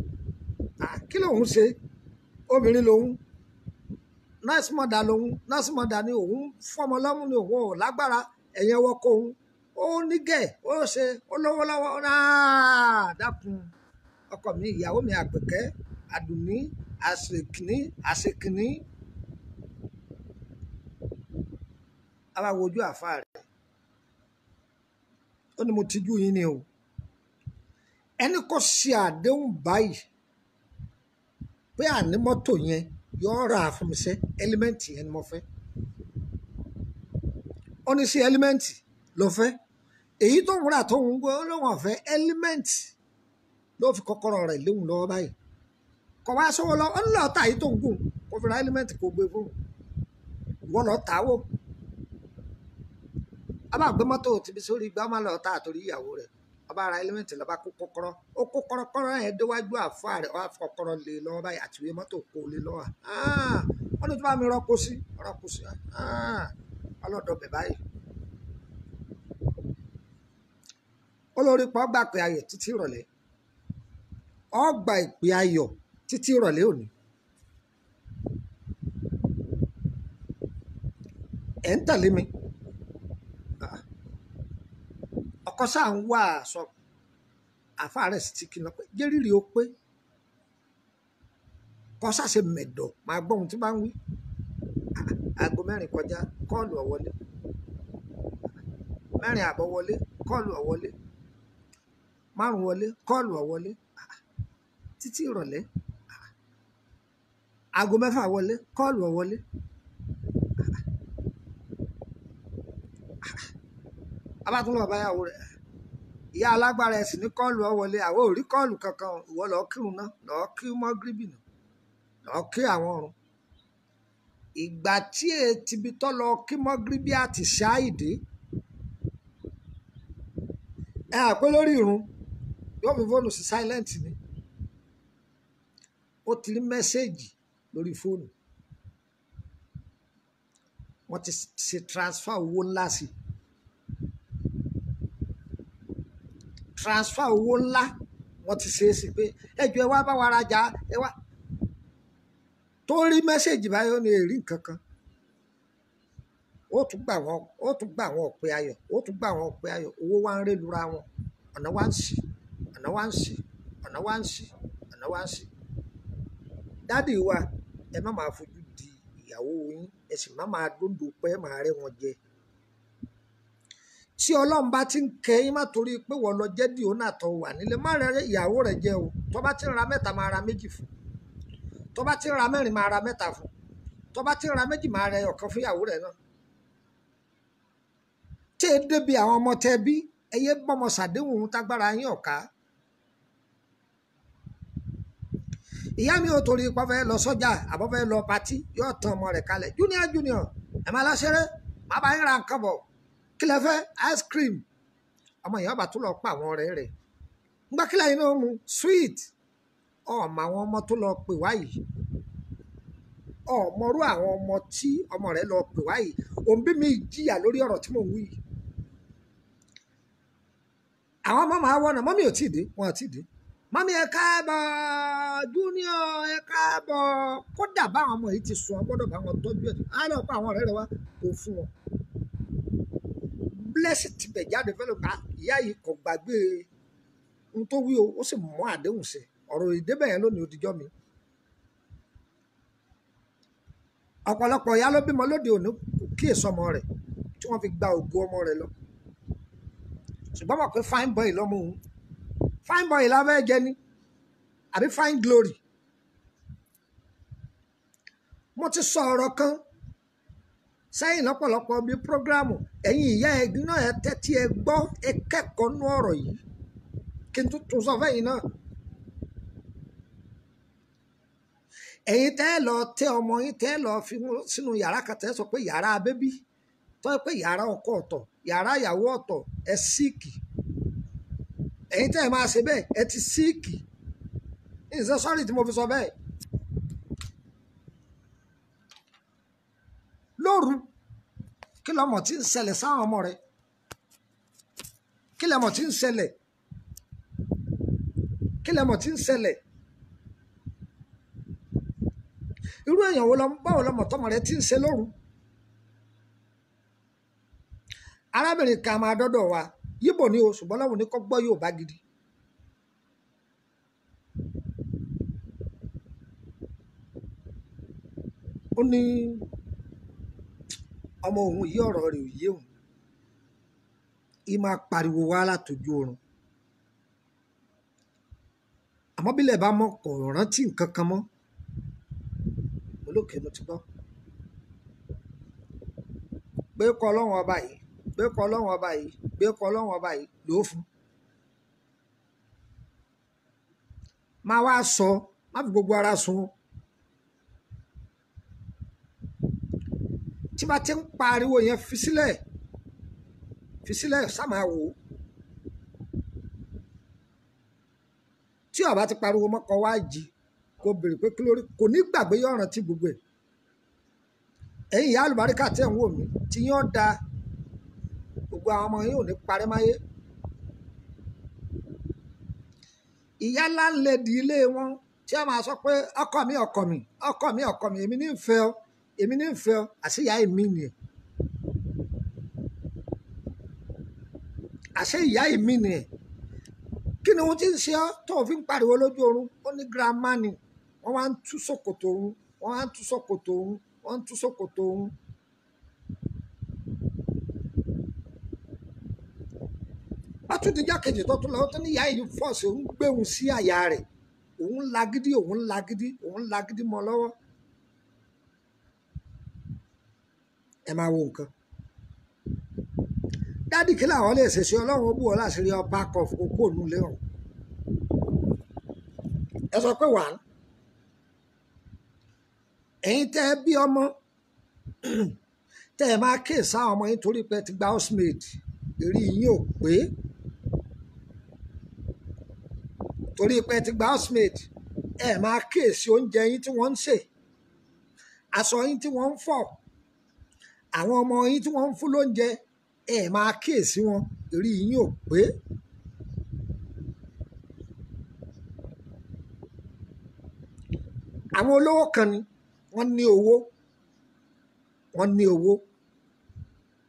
Kí lòun ṣe? Obìnrin lòun. Nurse mother lòun. Nurse mother ni òun fọmọ lọ́mú ni òun ò lágbára. Ẹ̀yẹn wọkọ̀ òun. Ó nígẹ̀, ó ṣe, ó lówó lọ́wọ́. Náà dákun. Ọkọ mi, ìyàwó mi Àpèkẹ́, Àdùnní, Àṣekìní, Àṣekìní. A bá wojú àfa rẹ̀. Ó ní mo tijú yín ni o. Ẹni kò ṣe àdéhùn báyìí pé àní mọ́tò yẹn yóò rà fún mi sẹ́, ẹ́límẹ́ǹtì yẹn ni mo fẹ́. Ó ní sí ẹ́límẹ́ǹtì ló fẹ́. Èyí tó ń rà tó ń gbọ́ lóun ọ̀fẹ́ ẹ́límẹ́ǹtì ló fi kọ́kọ́rọ́ rẹ̀ léwu lọ́wọ́ báyìí. Kò wá sówó lọ, ó ní lọ́ọ́ tà yìí tó ń gùn kó fi ra ẹ́límẹ́ǹtì kó gbé fún un. Ìwọ lọ́ọ́ tà á wò. A bá gbé mọ́tò tìbí sórí igbá máa lọ́ọ́ tà àtòrí ìyàwó rẹ̀. A bá ra ẹ́límẹ́ǹtì lọ́ba kó kọ́kọ́rọ́. Ó kó kọ́kọ́rọ́ yẹn déwájú àfa rẹ̀, ó wá fi kọ́kọ́rọ́ lé lọ́wọ́ báyìí àti ìwé mọ́tò kó lé lọ́wọ́. Wọ́n ní tó bá mi rọ́pò sí, rọ́pò sí. Ọlọ́dọ̀ bẹ̀ báyìí. Olórí pa ọgbà pé ayọ̀ títí ìrọ̀lẹ́. Ọgbà ìpè ayọ̀ títí ìrọ̀lẹ́ òní. Ẹ̀ ń tẹ̀lé mi. Ọkọ sáà ń wá aṣọ àfa rẹ̀ sì ti kìlọ̀ pé jẹ́rìírí ó pé kọ́ sáṣe mẹ̀dọ̀ máa gbọ́ ohun tí bá ń wí. Aago 4 kọjá kọ́ọ̀lù ọ̀wọ́lé. 4:30 wọlé kọ́ọ̀lù ọ̀wọ́lé. 5 wọlé kọ́ọ̀lù ọ̀wọ́lé. Títí ìrọ̀lẹ́. Aago 6 wọlé kọ́ọ̀lù ọ̀wọ́lé. Abátúndọ̀ báyàwó rẹ̀, ìyá alágbára ẹ̀sìn ní kọ́ọ̀lù ọ wọlé, àwọn ò rí kọ́ọ̀lù kankan. Ìwọ lọ́ọ́ kírun náà, lọ́ọ́ kí mọ́gíríbì náà, lọ́ọ́ kí àwọn ọ̀run. Ìgbà tí ètìbí tọ́ lọ kí mọ́gíríbì àti ṣáìdé, ẹ àpé lórí ìrun yóò fi fóònù sí silent ni. Ó ti rí mẹ́sẹ̀gì lórí fóònù, wọ́n ti ṣe transfer owó ńlá sí, transfer owó ńlá wọ́n ti ṣe é sí pé ẹjọ́ ẹ wá bá wa rajà, ẹ wá. Tó rí mẹ́sẹ̀gì báyìí, ó ní èrí nǹkan kan. Ó tún gbà wọ́n, ó tún gbà wọ́n ọ̀pẹ ayọ̀, ó tún gbà wọ́n ọ̀pẹ ayọ̀. Owó wa ń rélura wọn, ọ̀nà wa ń ṣí, ọ̀nà wa ń ṣí, ọ̀nà wa ń ṣí, ọ̀nà wa ń ṣí. Dádì wa, ẹ má máa fojú di ìyàwó yín, ẹ sì má máa dóńdó pé máa rẹ́ wọn jẹ. Tí Ọlọ́run bá ti ń kẹ́ yín, má torí pé wọ́n lọ jẹ́ dìónà tó wà nílé, má rẹ́ ìyàwó rẹ̀ jẹ o. Tó bá ti ń ra mẹ́ta, máa ra méjì fún. Tó bá ti ń ra mẹ́rin, máa ra mẹ́ta fún. Tó bá ti ń ra méjì, máa ra ọ̀kan fún ìyàwó rẹ̀ náà. Tí ẹ débi àwọn ọmọ tẹ bí, ẹ yé bọ́mọ ṣàdéhùn ohun tágbára yín ọ̀ka. Ìyá mi ò torí ipá fẹ́ lọ sọ́jà àbọ̀ fẹ́ lọ patí, yóò tan ọmọ rẹ̀ kalẹ̀. Junior junior, ẹ̀ máa lọ ṣeré, má bá yín ra nǹkan bọ̀. Kí lẹ fẹ́? Ice cream. Ọmọ ìyá ọba tó lọ pa àwọn ọ̀rẹ́ rẹ̀. Ńgbà kí lẹ́yìn náà mu sweet. Ọmọ àwọn ọmọ tó lọ pè wá yìí, ọmọrú àwọn ọmọ tí ọmọ rẹ̀ lọ pè wá yìí, òǹbí mi jìyà lórí ọ̀rọ̀ tí mò ń wí yìí. Àwọn ọmọ máa wọ̀nà, mọ́mí ò tíì dé, wọn ò tíì dé. Mọ́mí ẹ káàbọ̀, junior ẹ káàbọ̀. Kódà báwọn ọmọ yìí ti sùn, ọ gbọ́dọ̀ bá wọn tọ́jú ẹ̀. Á lọ pa àwọn ọ̀rẹ́ rẹ̀ wá kó fún wọn. Blessing ti bẹ̀ jáde fẹ́ ló ká ìyá yìí kò gbàgbé ohun tó wí o, ó sì mú àdéhùn ṣẹ. Ọ̀rọ̀ ìdébẹ̀ yẹn lónìí òdìjọ́ mi. Ọ̀pọ̀lọpọ̀ ìyá ló bímọ lóde òní kò kíyèsí ọmọ rẹ̀ tí wọ́n fi gba ògo ọmọ rẹ̀ lọ. Ṣùgbọ́n mọ̀ pé fine boy lọ́mọ òun, fine boy la fẹ́ jẹ ni àbí fine glory. Mo ti sọ ọ̀rọ̀ kan sẹ́yìn lọ́pọ̀lọpọ̀ bíi prógráàmù. Ẹ̀yin ìyá ẹ náà ẹ tẹ́tí ẹ gbọ́, ẹ kẹ́kọ̀ọ́ nú ọ̀rọ̀ yìí kí n tún tún sọ fẹ́yìn náà. Ẹ̀yin tẹ́ ẹ lọ tẹ ọmọ yín, tẹ́ ẹ lọ fi wọ́n sínú yàrá kan, tẹ́ ẹ sọ pé yàrá bébí, tọ́ ẹ pé yàrá ọkọ ọ̀tọ̀, yàrá ìyàwó ọ̀tọ̀, ẹ síìkì. Ẹ̀yin tẹ́ ẹ máa ṣe bẹ́ẹ̀, ẹ ti síìkì. Ìṣe sọ́rí tí mo fi sọ bẹ́ẹ̀. Lóru, kí lọmọ tí ń ṣẹlẹ̀ sáwọn ọmọ rẹ? Kí lẹmọ tí ń ṣẹlẹ̀? Kí lẹmọ tí ń ṣẹlẹ̀? Irú èèyàn wo lọ, báwo lọmọ tọmọ rẹ ti ń ṣe lóru? Arábìnrin kan máa dọ́dọ̀ wa, yíbò ni o, ṣùgbọ́n lọ́wọ́ ní kọ́ gbọ́ yóò bá gidi. Ó ní ọmọ òun yìí ọ̀rọ̀ rẹ̀ ò yé òun, í máa pariwo wá látọjú oorun. Àmọ́ bílẹ̀ bá mọ́, kò rántí nǹkan kan mọ́. Olókè mo ti gbọ́. Gbé kọ Ọlọ́run ọba yìí, gbé kọ Ọlọ́run ọba yìí, gbé kọ Ọlọ́run ọba yìí lò ó fún. Máa wá sọ, má fi gbogbo ara sun. Tí bá ti ń pariwo yẹn, fi sílẹ̀, fi sílẹ̀, sá máa wò ó. Tí ó bá ti pariwo mọ́, kó wá jí, kó béèrè pé kí lórí, kò ní gbàgbé, yóò rántí gbogbo ẹ̀. Ẹ̀yin ìyá àlùbáríkà tẹ̀ ń wò mí, tí yín ó da, gbogbo àwọn ọmọ yín ò ní parẹ́ máyé. Ìyá láńlẹ́dì ilé wọn tí a máa sọ pé ọkọ mi, ọkọ mi, ọkọ mi, ọkọ mi, èmi ní ń fẹ́ ọ, èmi ní ń fẹ́ ọ, àṣé ìyá èmi nìyẹn. Àṣé ìyá èmi nìyẹn. Kí ni ohun tí ń ṣe ọ́ tó o fi ń pariwo lójú oorun? Ó ní girama ni. Wọ́n wá ń tú ṣòkòtò òun, wọ́n wá ń tú ṣòkòtò òun, wọ́n ń tú ṣòkòtò òun. Ó tún di jákèjì tó tún lọ, ó tún ní ìyá yìí fọ́ọ̀sì òun gbé òun sí àyà rẹ̀. Òun lagídí, òun lagídí, òun lagídí mọ́ lọ́wọ́. Ẹ máa wo nǹkan. Dádì kí làwọn lè ṣe sí Ọlọ́run ó bù ọ́ láṣìírí ọba kọ̀ kókó ònú lérò. Ẹ sọ pé wà á. Ẹ̀yin tẹ́ ẹ bí ọmọ tẹ́ ẹ máa kíyèsí àwọn ọmọ yín torí pé ẹ ti gba housemaid, èrí yín ò pé. Torí pé ẹ ti gba housemaid, ẹ máa kíyèsí oúnjẹ yín tí wọ́n ń sè, aṣọ yín tí wọ́n ń fọ̀, àwọn ọmọ yín tí wọ́n ń fún lóúnjẹ, ẹ máa kíyèsí wọn, èrí yín ò pé. Àwọn olówó kan ni wọ́n ní owó, wọ́n ní owó.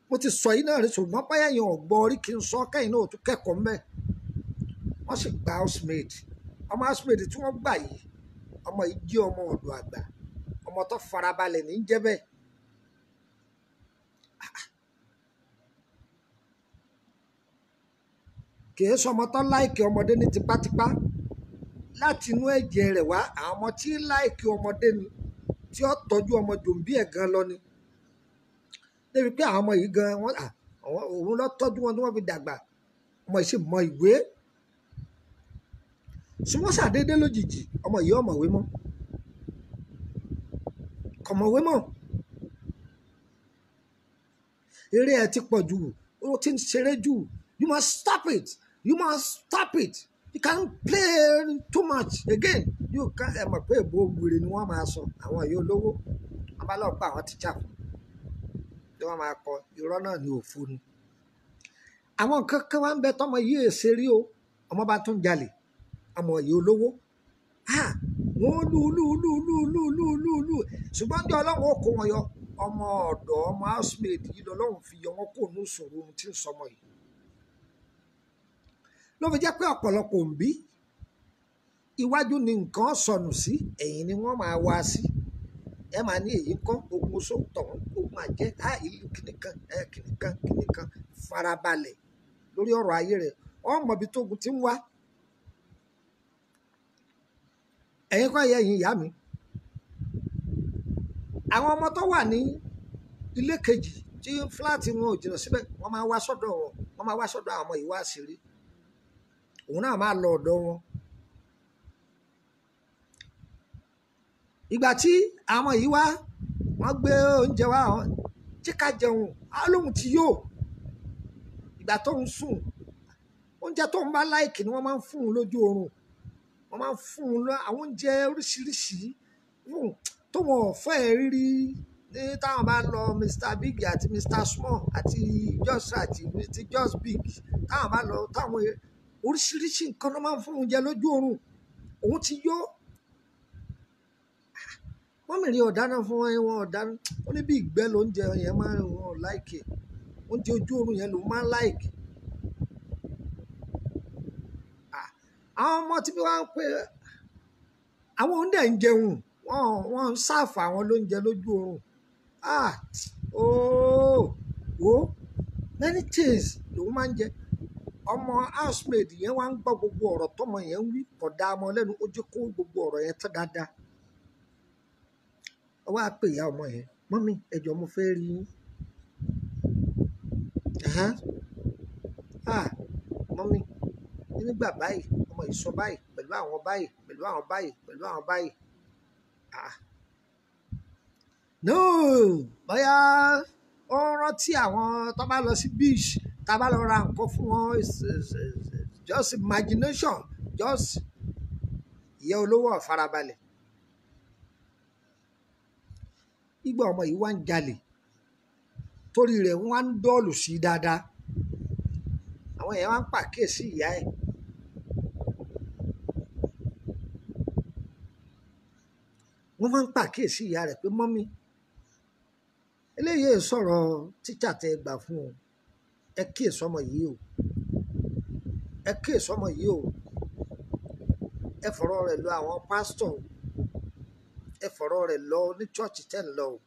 Mo ti sọ yìí náà rí, ṣùgbọ́n báyà yẹn ò gbọ́ orí kí n sọ kẹ́yìn náà ò tún kẹ́kọ̀ọ́ mbẹ́. Wọ́n sì gba housemaid. Ọmọ housemaid tí wọ́n gbà yìí, ọmọ yìí jẹ́ ọmọ ọ̀dọ̀ àgbà, ọmọ tó farabalẹ̀ ní jẹ́ bẹ́ẹ̀. Kì í sọmọ tó láìkì ọmọdé ní tipátipá. Láti inú ẹ̀jẹ̀ rẹ̀ wá, àwọn ọmọ tí láìkì ọmọdé ni, tí ó tọ́jú ọmọ jòǹbí ẹ̀ gan lọ ni. Débi pé àwọn ọmọ yìí gan, wọ́n, òun ló tọ́jú wọn tí wọ́n fi dàgbà. Ọmọ yìí sì mọ ìwé. Ṣùgbọ́n ṣàdédé lójijì, ọmọ yìí ò mọ̀wé mọ́. Kò mọ̀wé mọ́. Eré ẹ ti pọ̀ jù, ó ti ń ṣeré jù. You must stop it. You must stop it. You can't play too much again. You can't. Ẹ mọ̀ pé èbó wèrè ni wọ́n máa sọ àwọn yìí olówó. Wọ́n bá lọ pa àwọn tíṣà fún. Tí wọ́n máa kọ irọ́ náà ní òfo ni. Àwọn nǹkan kan wá ń bẹ tọmọ yìí èsè rí o. Ọmọ bá tún jalè. Ọmọ yìí olówó. Wọ́n lù lù lù lù lù lù lù lù. Ṣùgbọ́n bí Ọlọ́run ó kó wọn yọ, ọmọ ọ̀dọ̀ ọmọ housemaid yìí lọ́lọ́run fi yọ wọn kó nù sòrò ohun tí ń sọmọ yìí. Ló fi jẹ́ pé ọ̀pọ̀lọpọ̀ òǹbí iwájú ni nǹkan sọnù sí, ẹ̀yìn ni wọ́n máa wá sí. Ẹ máa ní èyí kọ́ ogun oṣó tọ̀hún, ogun àjẹ́, á ìlú kìnìkan, ẹ kìnìkan, kìnìkan. Farabalẹ̀ lórí ọ̀rọ̀ ayé rẹ̀, ọmọ ibi tógun ti ń wá. Ẹ̀yin kọ́ ẹ̀yin ìyá mi. Àwọn ọmọ tó wà ní ilé kejì tí fúláàtì wọn ò jìnnà síbẹ̀, wọ́n máa wá sọ́dọ̀ wọn, wọ́n máa wá sọ́dọ̀ àwọn ọmọ yìí wá ṣeré. Òun náà máa lọ ọ̀dọ̀ wọn. Ìgbà tí àwọn yìí wá, wọ́n gbé oúnjẹ wá, tí ká jẹun, á lóhun ti yó. Ìgbà tó ń sùn, oúnjẹ tó ń bá láìkì ni wọ́n máa ń fún un lójú oorun. Wọ́n máa ń fún un lọ àwọn oúnjẹ oríṣiríṣi tó wọn ò fẹ́ rírí ní táwọn bá lọ Mr Big àti Mr Small àti Just àti Mr Just Big, táwọn bá lọ táwọn oríṣiríṣi nǹkan ló máa ń fún oúnjẹ lójú oorun. Òun ti yó. Wọ́n mìíràn ọ̀dáná fún wọn, wọn ọ̀dáná. Ó ní bí ìgbẹ́ lóúnjẹ yẹn máa ń wọn láìkì. Oúnjẹ ojú oorun yẹn ló máa ń láìkì. Àwọn ọmọ tí wọ́n ń pè, àwọn oúnjẹ ń jẹun, wọ́n ń sáfù àwọn lóúnjẹ lójú oorun. Ooo, wo many things lòun máa ń jẹ. Ọmọ housemaid yẹn wá ń gbọ́ gbogbo ọ̀rọ̀ tọmọ yẹn ń wí, kò dá ọmọ lẹ́nu, ó jẹ́ kó gbogbo ọ̀rọ̀ yẹn tán dáadáa. Ó wá pè ìyá ọmọ yẹn, mọ́mí, ẹ jọ̀ọ́ mo fẹ́ rí yín. Mọ́mí, nígbà báyìí, ọmọ yìí sọ báyìí, pẹ̀lú àwọn báyìí, pẹ̀lú àwọn báyìí, pẹ̀lú àwọn báyìí. No, bóyá ó rántí àwọn tó bá lọ sí beach, tá bá lọ ra nǹkan fún wọn, just imagination, just ìyá olówó ò farabalẹ̀. Ìgbà ọmọ yìí wá ń jalè, torí rẹ̀ wọ́n wá ń dọ́ọ̀lù sí dáadáa. Àwọn èèyàn wá ń pàkíyèsí ìyá ẹ̀. Wọ́n máa ń pàkíyèsí ìyá rẹ̀ pé mọ́mí, eléyìí sọ̀rọ̀ tíṣà tẹ gbà fún ọ. Ẹ kíyèsí ọmọ yìí o. Ẹ kíyèsí ọmọ yìí o. Ẹ fọ̀rọ̀ rẹ̀ lọ àwọn pásítọ̀ o. Ẹ fọ̀rọ̀ rẹ̀ lọ ní chọ́ọ̀chì tẹ́ ń lọ o.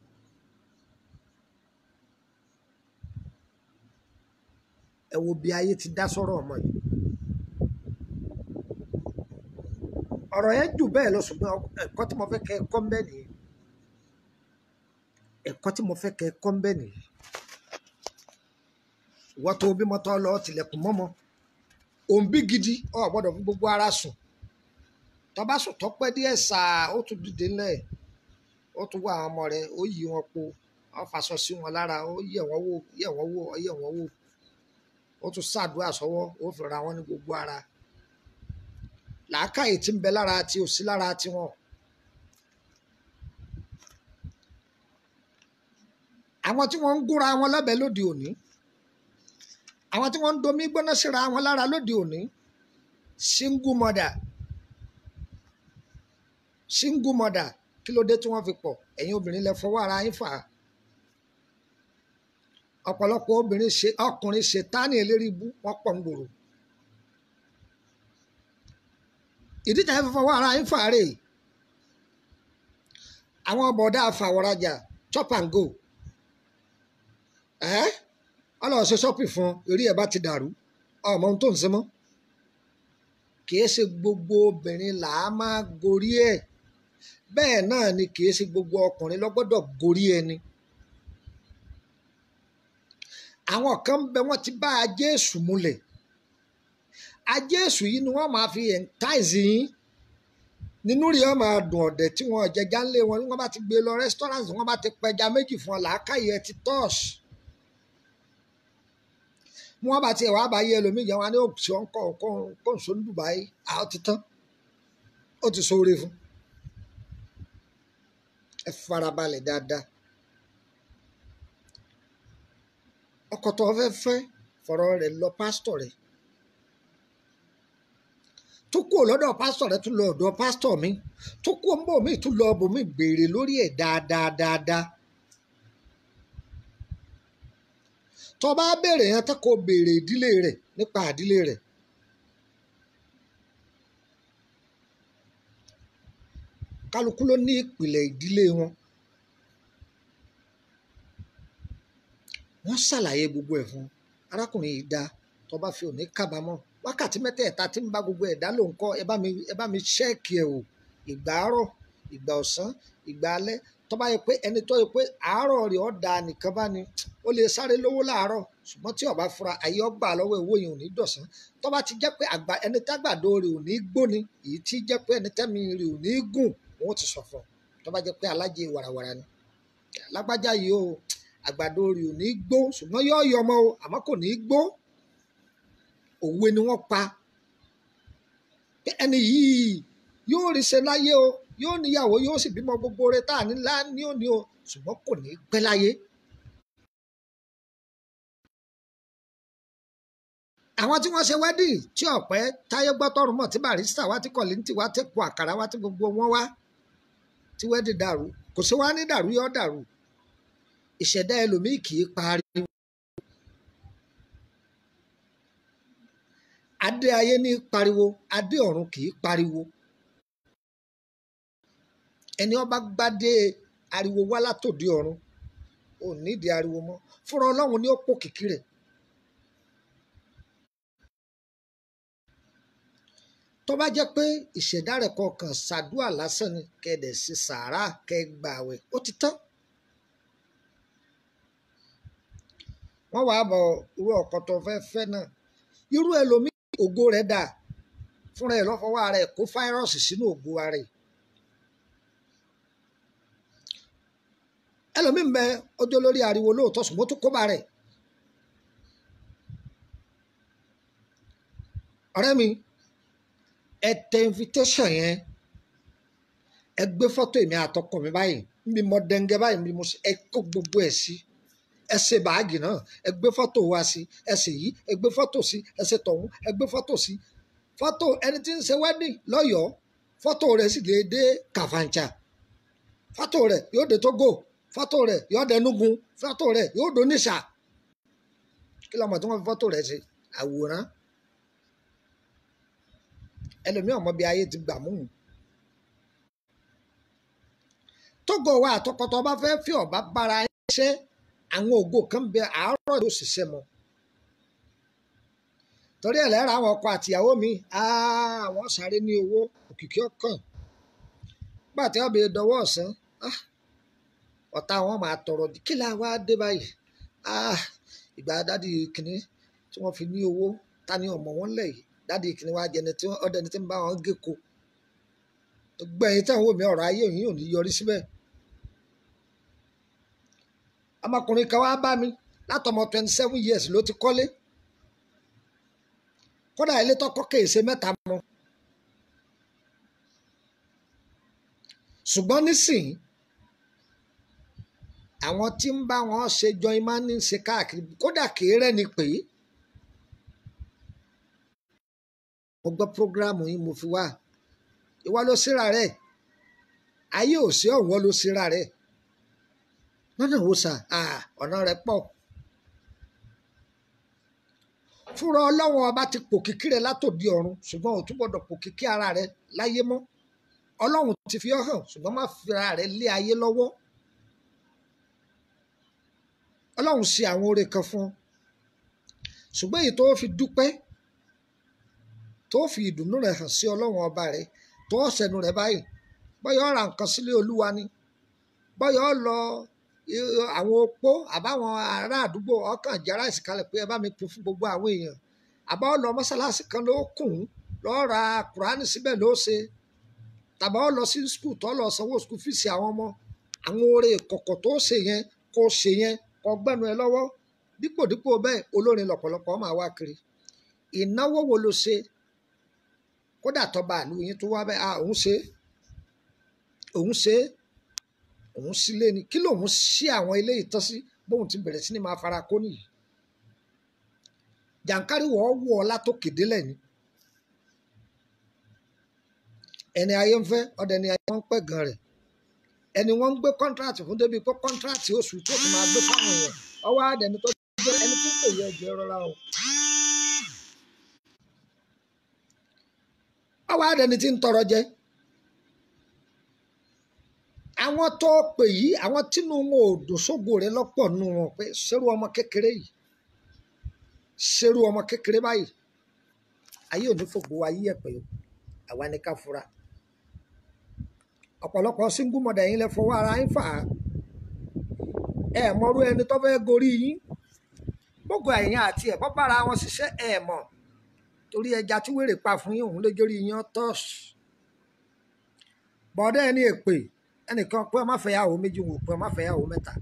Ẹ wo bí ayé ti dá sọ́rọ̀ ọmọ yìí. Ọ̀rọ̀ yẹn jù bẹ́ẹ̀ lọ, ṣùgbọ́n ẹ̀kọ́ tí mo fẹ́ kẹ́ ẹ kọ́ ń bẹ̀ nìyí. Ẹ̀kọ́ tí mo fẹ́ kẹ́ ẹ kọ́ ń bẹ̀ nìyí. Ìwọ́n tó bímọ tó lọ tilẹ̀kùn mọ́mọ́, òǹbí gidi, o gbọ́dọ̀ fi gbogbo ara sùn. Tó bá sùn tó pẹ́ díẹ̀ sáà, ó tún dìde ńlẹ̀, ó tún wá àwọn ọmọ rẹ̀, ó yí wọn po, ó faṣọ sí wọn lára, ó yẹ̀ wọ́n wò, yẹ̀ wọ́n wò, ó yẹ̀ wọ́n wò, ó tún ṣàdúrà sọ́wọ́, ó fi ra wọn ní gbogbo ara. Làákàyè tí ń bẹ lára tí ò sí lára tiwọn. Àwọn tí wọ́n ń gúnra wọn lọ́bẹ lóde òní, àwọn tí wọ́n ń domi gbóná síra wọn lára lóde òní, single mother, single mother, kí ló dé tí wọ́n fi pọ̀? Ẹ̀yin obìnrin lẹ fọwọ́ ara yín fà á. Ọ̀pọ̀lọpọ̀ obìnrin ṣe ọkùnrin ṣe tání eléri ibú, wọ́n pọ̀ ń gbòòrò. Ìdí tí a fi fọwọ́ ara yín fà á rèé. Àwọn bọ̀dá afàwọ̀rajà chop and go. Ọlọ́run ṣe ṣọ́pì fún eré ẹ̀ bá ti dàrú, ọmọ ohun tó ń ṣe mọ́. Kìí ṣe gbogbo obìnrin là á máa gorí ẹ̀. Bẹ́ẹ̀ náà ni kìí ṣe gbogbo ọkùnrin ló gbọ́dọ̀ gorí ẹni. Àwọn kan bẹ wọ́n ti bá Jésù múlẹ̀. Ajésù yìí ni wọ́n máa fi entice yín. Nínú rí wọn máa dùn ọ̀dẹ̀ tí wọ́n jẹja ńlé wọn, wọ́n bá ti gbé lọ restaurant, wọ́n bá ti pẹja méjì fún ọ, làákàyè ẹ ti tọ́ọ̀ṣì. Wọ́n bá tiẹ̀ wàá bá yé ẹlòmíì jẹun, wọn ní òsì ọ̀nkọ̀ kó ń so ní Dubai, àwọn ti tán, ó ti sóore fún. Ẹ farabalẹ̀ dáadáa. Ọkọ tó fẹ́ fẹ́ fọ̀rọ̀ rẹ̀ lọ pásítọ̀ rẹ̀. Tó kúrò lọ́dọ̀ pásítọ̀ rẹ̀ tún lọ ọ̀dọ̀ pásítọ̀ mi. Tó kúrò ń bò mí tún lọ bò mí béèrè lórí ẹ̀ dáadáa dáadáa. Tó bá béèrè yẹn tán kó béèrè ìdílé rẹ̀ nípa ìdílé rẹ̀. Kálukú ló ní ìpìlẹ̀ ìdílé wọn. Wọ́n ṣàlàyé gbogbo ẹ̀ fún arákùnrin yìí dáa, tó bá fi òní kábàámọ̀. Wákàtí mẹ́tẹ̀ẹ̀ta tí ń bá gbogbo ẹ̀dá ló ń kọ́, ẹ bá mi ṣẹ́ẹ̀kì ẹ̀ o. Ìgbà àárọ̀, ìgbà ọ̀sán, ìgbà alẹ́. Tó bá yẹ pé ẹni tó yẹ pé àárọ̀ rẹ̀ ó da nìkan bá ní, ó lè sáré lówó láàárọ̀, ṣùgbọ́n tí ó bá fura, ayé ó gbà lọ́wọ́ owó yẹn ò ní dọ̀sán. Tó bá ti jẹ́ pé àgbà ẹni tágbàdo rẹ̀ ò ní gbóni, èyí tí jẹ́ pé ẹni tẹ́mi rẹ̀ ò ní gùn, wọ́n ti sọ fún ọ. Tó bá jẹ́ pé alájẹ wàràwàrà ni. Lágbájá yìí o, àgbàdo rẹ̀ ò ní gbó, ṣùgbọ́n yóò yọ ọmọ o, àmọ́ kò ní gbó. Òwe ni wọ́n pa. Pé ẹni yìí yóò rí ṣe láyé o, yóò níyàwó, yóò sì bímọ gbogbo rẹ̀ tá à ní lá ní òní o, ṣùgbọ́n kò ní pẹ́ láyé. Àwọn tí wọ́n ṣe wedding tí ọ̀pẹ́ táyé gbọ́ tọrùn mọ̀ tí Barrister wá tí Kollington wá tí kò àkàrà wá tí gbogbo wọn wá tí wedding dàrú, kò sí wá ní dàrú yóò dàrú. Ìṣẹ̀dá ẹlòmíì kì í pariwo. Adé ayé ní pariwo, adé ọ̀run kì í pariwo. Ẹni ó bá gbádé ariwo wá látòdì ọ̀run, ò nídìí ariwo mọ́. Fúnra Ọlọ́run ni ó pò kìkì rẹ̀. Tó bá jẹ́ pé ìṣẹ̀dá rẹ̀ kọ̀ọ̀kan ṣàdúà lásán ni, kẹ́ dẹ̀ ṣe sàárà, kẹ́ gbààwẹ̀, ó ti tán. Wọ́n wàá bọ̀ irú ọkọ tó fẹ́ fẹ́ náà. Irú ẹlòmíì ògo rẹ̀ dà, fúnra ẹ̀ lọ́fọwọ́ ara ẹ̀ kó fáírọ́ọ̀sì sínú ògo ara ẹ̀. Ẹlòmíì ń bẹ ọjọ́ lórí ariwo lóòótọ́ ṣùgbọ́n ó tún kó bá rẹ̀. Ọ̀rẹ́ mi, ẹ tẹ invitation yẹn, ẹ gbé fọ́tò èmi àtọkọ mi báyìí, níbi mo dẹ́ngẹ́ báyìí, níbi mo ṣe, ẹ kó gbogbo ẹ̀ sí. Ẹ ṣe báàgì náà, ẹ gbé fọ́tò wa sí, ẹ ṣe yìí, ẹ gbé fọ́tò sí, ẹ ṣe tọ̀hún, ẹ gbé fọ́tò sí. Fọ́tò ẹni tí ń ṣe wedding lọ́yọ̀ọ́, fọ́tò rẹ̀ sì lè dé Kàfàǹchà. Fọ́tò rẹ̀ yóò dé Tógò, fọ́tò rẹ̀ yóò dé Enugu, fọ́tò rẹ̀ yóò dé Onitsha. Kí lọmọ tí wọ́n fi fọ́tò rẹ̀ ṣe? Àwòrán. Ẹlòmíràn mọ bí ayé ti gbà mú un. Tógò wa àtọkọtọ bá fẹ́ fi ọ̀bá bára ṣe, àwọn ògo kan bẹ àárọ̀ yóò ṣiṣẹ́ mọ́. Torí ẹ̀ lẹ́rọ àwọn ọkọ àtìyàwó mi, àwọn sáré ní owó òkìkí ọkàn. Nígbà tí wọ́n bẹ dọwọ́ ọ̀sán, ọ̀tá wọn máa tọrọ di. Kí la wá dé báyìí? Ìgbà dádì kìnní tí wọ́n fi ní owó, ta ni ọmọ wọn lẹ̀ yìí? Dádì kìnní wá jẹni tí ọdẹ ni tí ń bá wọn gé ko. Gbogbo ẹ̀yin tẹ́ ń wò mí, ọ̀rọ̀ ayé yìí ò ní yọrí síbẹ̀. Ọmọkùnrin kan wá bá mi látọmọ 27 years ló ti kọ́lé. Kódà ilé tó kọ́ kèé ṣe mẹ́ta mọ́. Ṣùgbọ́n nísìnyí, àwọn tí ń bá wọn ṣe join man ní ṣe káàkiri, kódà kèé rẹ́ni pé mo gbọ́ program yìí mo fi wá. Ìwọ ló síra rẹ̀, ayé ò sí ọ̀wọ́ ló síra rẹ̀ lọ́nà wo sà? Ọ̀nà rẹ̀ pọ̀. Fúnra Ọlọ́run ọba ti pòkìkí rẹ̀ látòdì ọ̀run, ṣùgbọ́n ò tún gbọ́dọ̀ pòkìkí ara rẹ̀ láyé mọ́. Ọlọ́run ti fi ọ́ hàn, ṣùgbọ́n má fi ara rẹ̀ lé ayé lọ́wọ́. Ọlọ́run ṣe àwọn oore kan fún ọ, ṣùgbọ́n èyí tó fi dúpẹ́, tó fi ìdùnnú rẹ̀ hàn sí Ọlọ́run ọba rẹ̀, tó ṣẹnu rẹ̀ báyìí, bóyá ó ra nǹkan sílé Olúwa ni, bóyá ó lọ àwọn opó àbáwọn ará àdúgbò, ọkàn jẹ́ ráìsì kalẹ̀ pé ẹ bá mi pín fún gbogbo àwọn èèyàn, àbá ó lọ mọ́sálásí kan ló kùn ún lọ́ọ́ ra kùránì síbẹ̀ ló ṣe, tàbá ó lọ sí school tó lọ sanwó school fees àwọn ọmọ, àwọn oore ìkọ̀kọ̀ tó ṣe yẹn kó ṣe yẹn, kó gbẹ́nu ẹ lọ́wọ́. Dípòdípò bẹ́ẹ̀, olórin lọ̀pọ̀lọpọ̀ máa wá kiri. Ìnáwó wo ló ṣe? Kódà tọba àlù yín tó wá bẹ́ẹ̀, ah, òun ṣe, òun ṣe, òun sílé ni. Kí lòun ṣí àwọn ilé ìtọ́sí bóun ti bẹ̀rẹ̀ sí ni máa fara kó nìyí? Jàǹkárí wọ́n wọ̀ ọ́ látòkè délẹ̀ ni. Ẹni ayé ń fẹ́ ọdẹ ni ayé wọn ń pẹ́ gan rẹ̀. Ẹni wọ́n ń gbé contract fún débi pé contract oṣù tó ti máa gbé fáwọn èèyàn, ọwọ́ àdẹni tó gbé ẹni tó pè yẹ jẹ́ rọra o. Ọwọ́ àdẹni tí ń tọrọ jẹ. Àwọn tó pè yìí, àwọn tínú wọn ò dùn sógo rẹ lọ́pọ̀ nù wọn pé ṣerú ọmọ kékeré yìí, ṣerú ọmọ kékeré báyìí, ayé ò ní fògbó wa yí ẹ̀pẹ̀ o. Àwa ni ká fura. Ọ̀pọ̀lọpọ̀ single mother yín lẹ fọwọ́ ara yín fà á. Ẹ mọrú ẹni tó fẹ́ gorí yín. Gbogbo ẹ̀yin àti ẹ̀ bọ́ bára wọn ṣiṣẹ́ ẹ̀ mọ̀, torí ẹja tí wèrè pa fún yín òun ló jórí yín tọ́sí. Bọ̀dá ẹni èpè ẹnìkan pé ọmọ fẹ́yàwó méjì, wò pé ọmọ fẹ́yàwó mẹ́ta.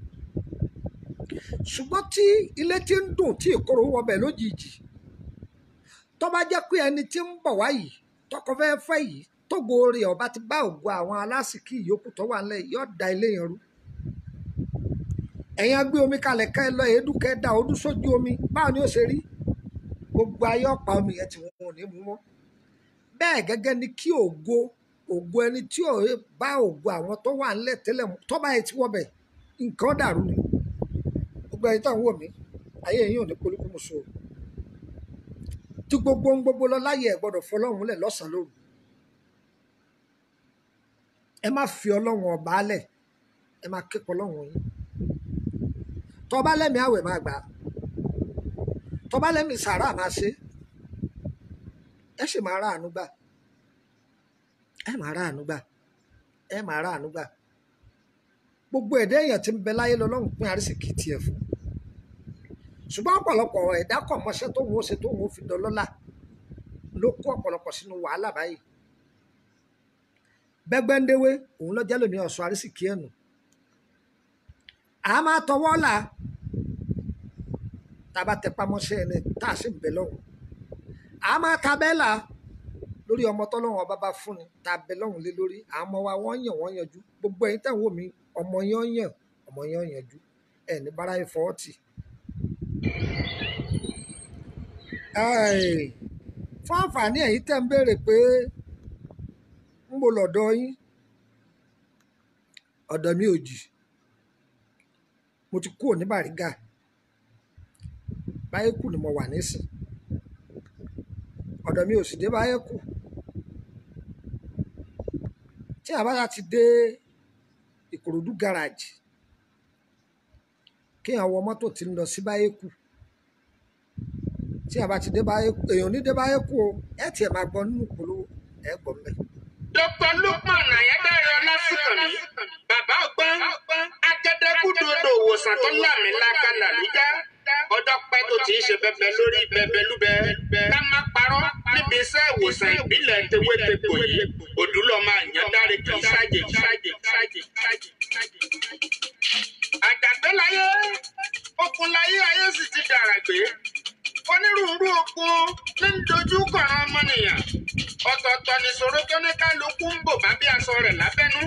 Ṣùgbọ́n tí ilé tí ń dùn tí ìkorò wọbẹ̀ lójijì, tó bá jẹ́ pé ẹni tí ń bọ̀ wá yìí tọkọ fẹ́ fẹ́ yìí, tógo rẹ̀ ọba ti bá ògo àwọn alásìkí ìyókù tó wà nílẹ̀, yóò da ilé yẹn rú. Ẹ̀yin á gbé omi kalẹ̀ ká ẹ lọ èédú kẹ́ ẹ da òódú sójú omi, báwo ni ó ṣe rí? Gbogbo ayé ọ̀pá omi yẹn tí wọn ò ní mú mọ́. Bẹ́ẹ̀ gẹ́gẹ́ ni kí ògo ògo ẹni tí ò bá ògo àwọn tó wà nílẹ̀ tẹ́lẹ̀ tó bá yẹ ti wọbẹ̀, nǹkan dàrú ni. Gbogbo ẹni tó ń wò mí, ayé yín ò ní polúkúmuṣu o. Tí gbogbo ń gbogbo lọ láyé, ẹ gbọ́dọ̀ fọlọ́run lẹ̀ lọ́sàn-án lóru. Ẹ má fi Ọlọ́run ọba lẹ̀, ẹ má képe Ọlọ́run yín. Tó bá lẹ́mìí àwẹ̀ máa gbà á, tó bá lẹ́mìí sàárà máa ṣe, ẹ sì máa ráàánú gbà, ẹ máa ráàánú gbà, ẹ máa ráàánú gbà. Gbogbo ẹ̀dá èèyàn tí ń bẹ láyé lọ́lọ́run pín àrísìkí tiẹ̀ fún, ṣùgbọ́n ọ̀pọ̀lọpọ̀ ẹ̀dá kọ̀ mọ́ṣẹ́ tóun ó ṣe tóun ó fi dọlọ́lá ló kó ọ̀pọ̀lọpọ̀ sínú wàhálà báyìí. Bẹ́gbẹ́ndéwé òun lọ́jọ́ lómi ọ̀sọ́ àrísìkí ẹ̀nù a máa tọwọ́ là tá a bá tẹpá mọ́ṣẹ́ ẹni tá a sì ń bẹ lọ́hùn, a máa ta bẹ́ẹ̀ là lórí ọmọ tọ́lọ́hún ọba bá fún ni tá a bẹ lọ́hùn lé lórí. Àwọn ọmọ wa wọ́n yàn, wọ́n yanjú. Gbogbo ẹ̀yin tẹ̀ ń wò mí, ọmọ yẹn yàn, ọmọ yẹn yanjú, ẹ̀ ní bára yẹn fọwọ́ tì. Fún àǹfààní ẹ̀yin tẹ̀ ń béèrè pé ń bo lọ́dọ̀ yín, ọ̀dọ̀ mi ò jì, mo ti kúrò ní Bàrígà, Báyẹ̀kù ni mo wà nísìn. Ọ̀dọ̀ mi ò sì dé Báyẹ̀kù. Tí a bá ti dé Ìkòròdú garage, kéèyàn wọ mọ́tò tí ń lọ sí Báyẹ̀kù. Tí a bá ti dé Báyẹ̀kù, èèyàn ní dé Báyẹ̀kù o, ẹ tiẹ̀ máa gbọ́ nínú ìpolówó, ẹ gbọ́ mbẹ́. Dr. Lukman Ayédáre Ọlásùnkànmí, bàbá ọgbọ́n, agẹdẹgúdú odò òwòsàn tó lámìlaka làlújá. Ọjọ́ pẹ́ tó ti ń ṣe bẹbẹ lórí bẹbẹ lúbẹ. Ká má parọ́ níbi iṣẹ́ ìwòsàn ìbílẹ̀ tewétegbò yìí. Òdúlọ́mọ Àyàndáre kì í ṣàjèjì. Àjàgbé láyé, okun láyé, ayé sì ti dàràgbé. Onírúurú okun ní ń dojú kọ̀ràn ọmọnìyàn. Ọ̀tọ̀ọ̀tọ̀ nìṣòro tó ní kálukú ń bò bá bí aṣọ rẹ̀ lábẹ́nú.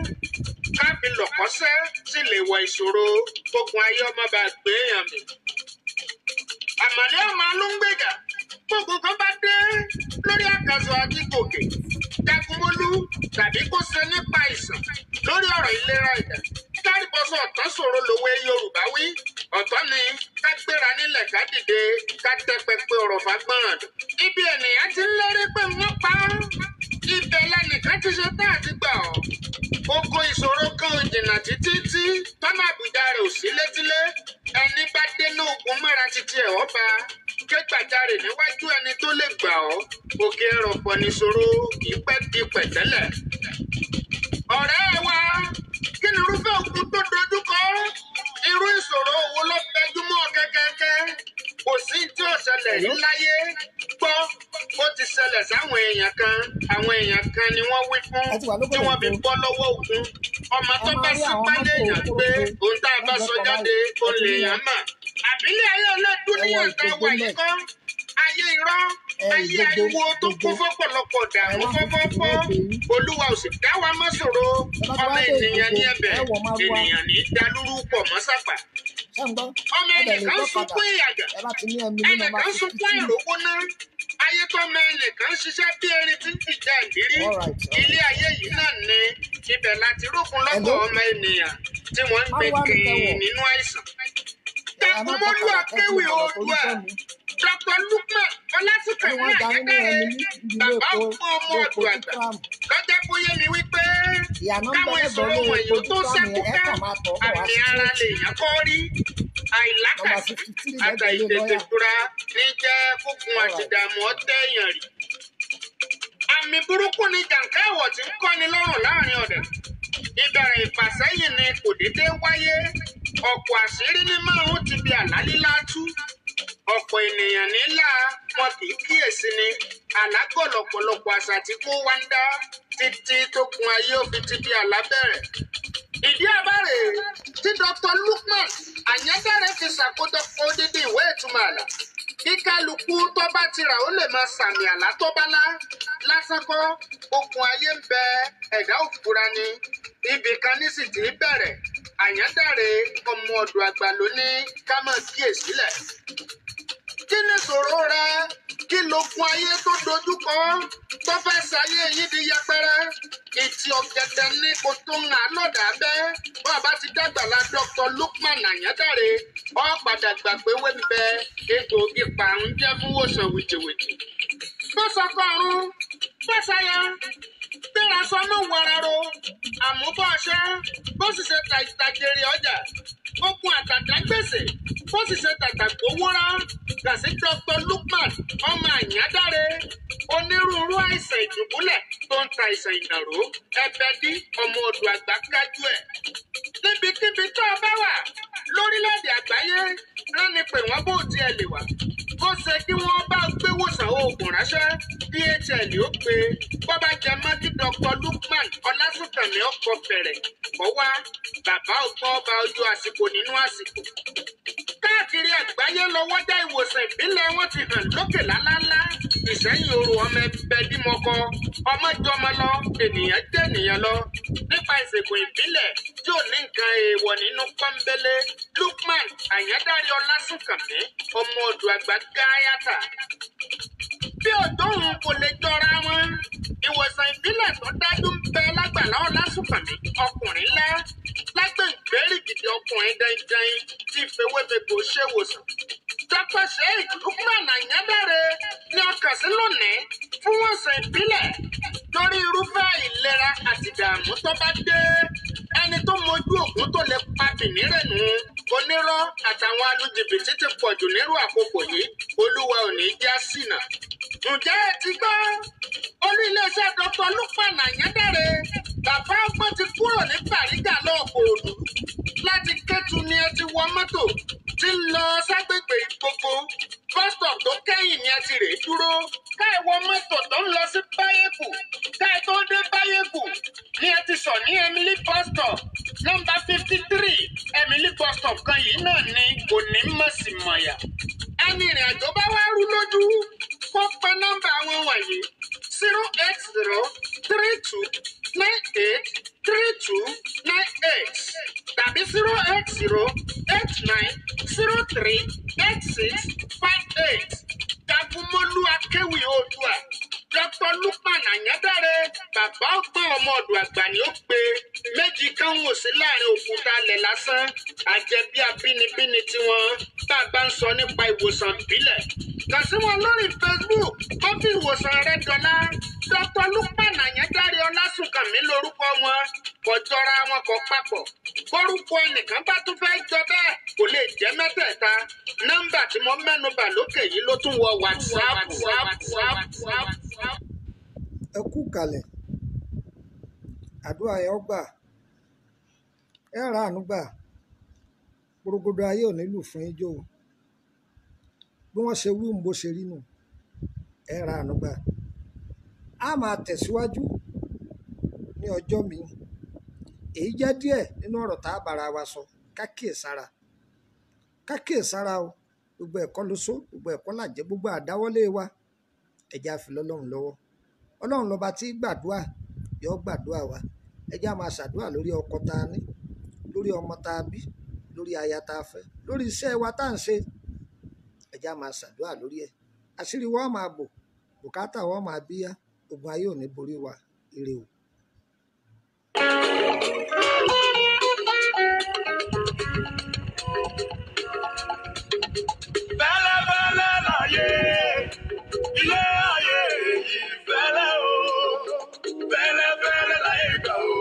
Káfí lọ̀kọ́sẹ́ sì lè wọ ìṣòro gbógun ayé ọmọ bá gbé èèyàn mì. Àmàlẹ́ ọmọ ló ń gbèjà. Gbogbo kan bá dé lórí àkàsọ̀ àti gòkè. Jagunmólú tàbí kó ṣe nípa ìsàn lórí ọ̀rọ̀ ìlera ẹ̀dá. Kárìbọ̀sọ̀ ọ̀tán ṣòro lòwe Yorùbá wí. Ọ̀tọ̀ ni ká gbéra nílẹ̀ ká dìde ká tẹ́ pẹpẹ ọ̀rọ̀ fagbọ́n. Ibi ènìyàn ti ń lérí pé wọ́n pa á. Ibẹ̀ lẹ́nìkan ti ṣe tá àti gbà ọ́. Oko ìṣòro kan ò jìnnà títí tí tọ́nà àbújá rẹ̀ ò sí létílé. Ẹni bá dénú ogun mọ́ra títí ẹ̀ ọba. Ké gbàjarè níwájú ẹni tó lè gbà ọ́. Òkè ẹrọ̀pọ̀ nìṣòro kì í pẹ́ di pẹ̀tẹ́lẹ̀. Ọ̀rẹ́ wa, kí ni irúfẹ́ ogun tó dojú kọ? Irú ìṣòro wo ló fẹjú mọ́ ọ kẹ́kẹ́kẹ́? Kò sí tí ò ṣẹlẹ̀ rí láyé. Gbọ́, ó ti ṣẹlẹ̀ sáwọn èèyàn kan. Àwọn èèyàn kan ni wọ́n wí fún Ẹ ti wà lókè tí wọ́n fi lóko. bọ́ lọ́wọ́ ogun. Ọmọ Ẹ tó máa bá rí sí àwọn pálí mọ́tò èèyàn gbé, òkúròkú ohun tá a bá lẹ́gbẹ̀ẹ́ sọ kan jáde, báyìí. ó Ẹ ti lè rí yàn wọn. mà. Àbílẹ̀ ayé ọlọ́dún Ẹ wọ níyàn tá a ìgbogbo wà yìí ńbẹ̀. kọ́. Ayé irọ́, Ẹ ayé ìgbogbo ariwo tó gbogbo. kún fọ́pọ̀lọpọ̀ Ẹ dààmú 150 fọ́fọ́fọ́. wọ́n pè yín. Olúwa ò sì dá wa mọ́ ṣòro. Ẹ bá ti Ọmọ wá dé ènìyàn ní ìgbogbo, ẹ̀bẹ̀, ẹ wọ márúwá. ènìyàn ní í dalúrú pọ̀ mọ́ sápà. Ṣé ń gbọ́? Ọmọ Ẹ dẹ̀ lè ẹnìkan ń gbọ́kadà. sunkún ìyàgà, Ẹ bá ti ní ẹmi ní nọ́mbà ẹnìkan 53. sunkún àìrówó ná. Ayé tọ́mọ ẹnìkan ń ṣiṣẹ́ bí erin tí ń fìjà ìdírí. All right, all Ilé right. ayé yìí náà ni ibẹ̀ láti rókun lọ́pọ̀ Hello? ọmọ ènìyàn tí wọ́n ń gbé Márúwá ni kìn kẹ́ wọ̀. nínú àìsàn. Ẹ má Jagunmólú gbọ́kadà kẹ́ Akéwì jìnnà lọ torí Oòduà, fẹ́mi. Dr. Lukman Ó ní Ọlásùnkànmí wọ́n da yín ní Àyàndáre, ẹmi ní ibi ilé bàbá epo ọgbọ́n ọmọ ilé epo ọ̀dọ̀ àgbà, Dúkram. lọ́jọ́ bóyá mi wípé Ìyànà ń bẹ káwọn lẹ́gbẹ̀ẹ́ ìṣòro ilé wọ̀nyí epo ó tó Dúkram ṣẹ́kù yẹn. Ẹ ká kàn máa tọ̀ ọ́ bọ̀ wá àmì ara straight ni. lèèyàn kọ́ rí. Nọ́mbà Àìlákàsí 53 lẹ́gbẹ̀ẹ́ ilé àtàìtètè lọ́yà. fura ní jẹ́ kókun All àti right. ìdààmú ọ̀tẹ̀ èèyàn rí. Àmì burúkú ni jàǹká ẹ̀wọ̀ tí ń kọ́ni lọ́rùn láàrin ọ̀dẹ̀. Ìbẹ̀rẹ̀ ìfàsẹ́yìn ni kò déédéé wáyé. Ọ̀pọ̀ àṣírí ní márùn-ún ti bi àlá lílá tú. Ọ̀pọ̀ ènìyàn nílà wọn kì í kíyèsí ni. Àlágọ̀ lọ̀pọ̀lọpọ̀ àṣà tí kò wá ń dá títí tó kun ayé òfin ti di àlá bẹ̀rẹ̀. Ìdí àbárè tí Dr. Lukman Àyàndáre fi ṣàkójọpọ̀ odidi ìwé ìtumọ̀ àlá. Kí kálukú tó bá ti rà ó lè máa sàmì àlá tó bá lá. Lásán kọ́, okùn ayé ń bẹ, ẹ̀dá òfura ni. Ibì kan ní sì ti í bẹ̀rẹ̀. Àyàndáre ọmọ ọ̀dọ̀ àgbà ló ní ká máa kíyèsílẹ̀. Kí ni ìṣòro rẹ? Kí lókun ayé tó dojúkọ? Tó fẹ́ ṣayé yín di yẹpẹrẹ? Ìtì ọ̀gẹ̀dẹ̀ ní kò tó ń hàn lọ́dà bẹ́. Bá a bá ti dàgbà la Dr. Lukman Àyàndáre, ọ padà gbà pé wé ń bẹ egbòogi pàrún jẹ́ fún wòsàn wìtìwìtì. Bó sọkọ ọ̀run, bó ṣayẹ, gbéra sọnù wararo, àmúbọ̀ ọṣẹ́, bó sì ṣe tàjèrè ọjà, okun àtàtà gbèsè, bó sì ṣe tàtà gbówóra, gàsí Dr. Lukman ọmọ Àyàndáre, onírúurú àìsàn ìdùbúlẹ̀ tó ń ta àìsàn ìnàró, ẹbẹdí ọmọ odò àgbà kájú ẹ̀. Níbikíbi tó o bá wà lórílẹ̀‐èdè àgbáyé, rán ni pé wọ́n bó tiẹ̀ lè wà. Bó ṣe kí wọ́n bá gbé wòsàn oògùn ránṣẹ́, DHL ó pe bó bá jẹ mọ́ kí Dr. Lukman Ọlásùnkànmí ọkọ̀ fẹ̀rẹ̀ kọ́ wá bàbá ọgbọ́n ọba ojú àsìkò nínú àsìkò. Káàkiri àgbáyé lọ́wọ́dá ìwòsàn ìbílẹ̀ wọn ti hàn lókè lálálá. Ìsẹ́yìn oru ọmọ ẹgbẹ́ dímọ̀kọ, ọmọ jọmọ lọ, ènìyàn jẹ́ ènìyàn lọ. Nípa ìṣègùn ìbílẹ̀ tí ò ní nǹkan èèwọ̀ nínú pọ́nbélé, Lukman Àyàndáre Ọlásùnkànmí, ọmọ ọ̀dọ̀ àgbà gáyàtà. Bí òdòhùn kò lè jọra wọn, ìwòsàn ìbílẹ̀ tó dájú ń bẹ lágbàlá Ọlásùnkànmí, ọkùnrin ńlá, lágbègbèrè gidi ọkùnrin dandan tí fewéfegbò ṣèwòsàn. Dr. Sheikh Lukman Àyàndáre ní ọkàn sí lónìí fún wòsàn ìbílẹ̀ lórí irúfẹ́ ìlera àti ìdààmú tó bá dé. Ẹni tó mojú ògùn tó lè pa bìnírẹ̀nù onírọ́ àtàwọn alújìbìtì ti pọ̀jù nírú àkókò yìí, Olúwa ò ní já ṣìnà. Ǹjẹ́ ẹ ti gbọ́? Olú iléeṣẹ́ Dr. Lukman Àyàndáre, bàbá ọgbọ́n ti kúrò ní Bàrígà lọ́ọ̀kọ̀ òdù. Láti Kétu ni ẹ ti wọ mọ́tò. tí ń lọ ságbègbè gbogbo. Bus stop tó kẹ́yìn ni ẹ ti rèé dúró. Ká ẹ wọ mọ́tò tó ń lọ sí Báyẹ̀kù. Ká ẹ tó dé Báyẹ̀kù ni ẹ ti sọ̀ ní Emily bus stop nọ́mbà 53 Emily bus stop kan yìí náà ni kò ní mọ̀símọ̀yà. Ẹni ìrìn àjò bá wá rú lójú kó pe nọ́mbà àwọn wọ̀nyí 08032983298 tàbí 08089038658. Jagunmólú Akéwì Oòduà, Dr. Lukman Àyándáré, bàbá ọgbọ́n ọmọ ọ̀dọ̀ àgbà ni ó pe méjì kan wò sí láàrin òkúta alẹ̀ lásán, àjẹbí abínibíni tiwọn bá a bá ń sọ nípa ìwòsàn ìbílẹ̀. Kàn sí wọn lórí Facebook, kó fi ìwòsàn rẹ dọ́là. Dr. Lukman Àyándáré Ọlásùnkànmí lórúkọ wọn, kò jọra wọn kò papọ̀. Bórúkọ ẹnìkan bá tún fẹ́ jọ bẹ́ẹ̀ kò lè jẹ́ mẹ́tẹ̀ẹ̀ta. Nọ́mbà tí mo mẹ́nu bà lókè yìí ló tún wọ WhatsApp. Ẹ kú kalẹ̀, àdúrà ẹ ó gbà, ẹ ra àánú gbà, gbogbo ayé ò ní lù fún ijó o. Bí wọ́n ṣe wí ń bó ṣe rí nù, ẹ ra àánú gbà. A máa tẹ̀síwájú ní ọjọ́ mi. Èyí jẹ́ díẹ̀ nínú ọ̀rọ̀ tá a bára wa sọ. Ká kíyèsára, ká kíyèsára o. Gbogbo ẹ̀kọ́ ló só, gbogbo ẹ̀kọ́ làjẹ́, gbogbo àdáwọ́lé wa ẹ jẹ́ á fi lọ́lọ́run lọ́wọ́. Ọlọ́run lọ́ba tí gbàdúà, yóò gbàdúà wa. Ẹ jẹ́ á máa ṣàdúà lórí ọkọ tá a ní, lórí ọmọ tá a bí, lórí aya tá a fẹ́, lórí iṣẹ́ wa tá à ń ṣe. Ẹ jẹ́ á máa ṣàdúà lórí ẹ̀. Àṣírí wa ó máa bò, bùkátà wa ó máa bíyá, ogun ayé ò ní borí wa. Ire o. Fẹ́lẹ́fẹ́lẹ́ láyé, ilé ayé yìí fẹ́lẹ́ o. Fẹ́lẹ́fẹ́lẹ́ láyé gbà o,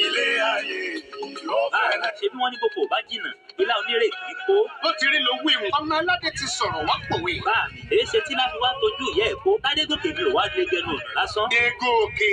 ilé ayé yìí ó fẹ́lẹ́. Ṣé bí wọ́n ní kókó bá jìnnà, ilá onírè kì í kó. Bó ti rí ló wí wọn. Ọmọ aládé ti sọ̀rọ̀ wọ́n pòwe. Bá mi, èé ṣe tí láfi wá tójú ìyá ẹ̀ kó. Ládégòkè mi ò wá lè jẹnu ọ̀nà lásán. Dégòkè,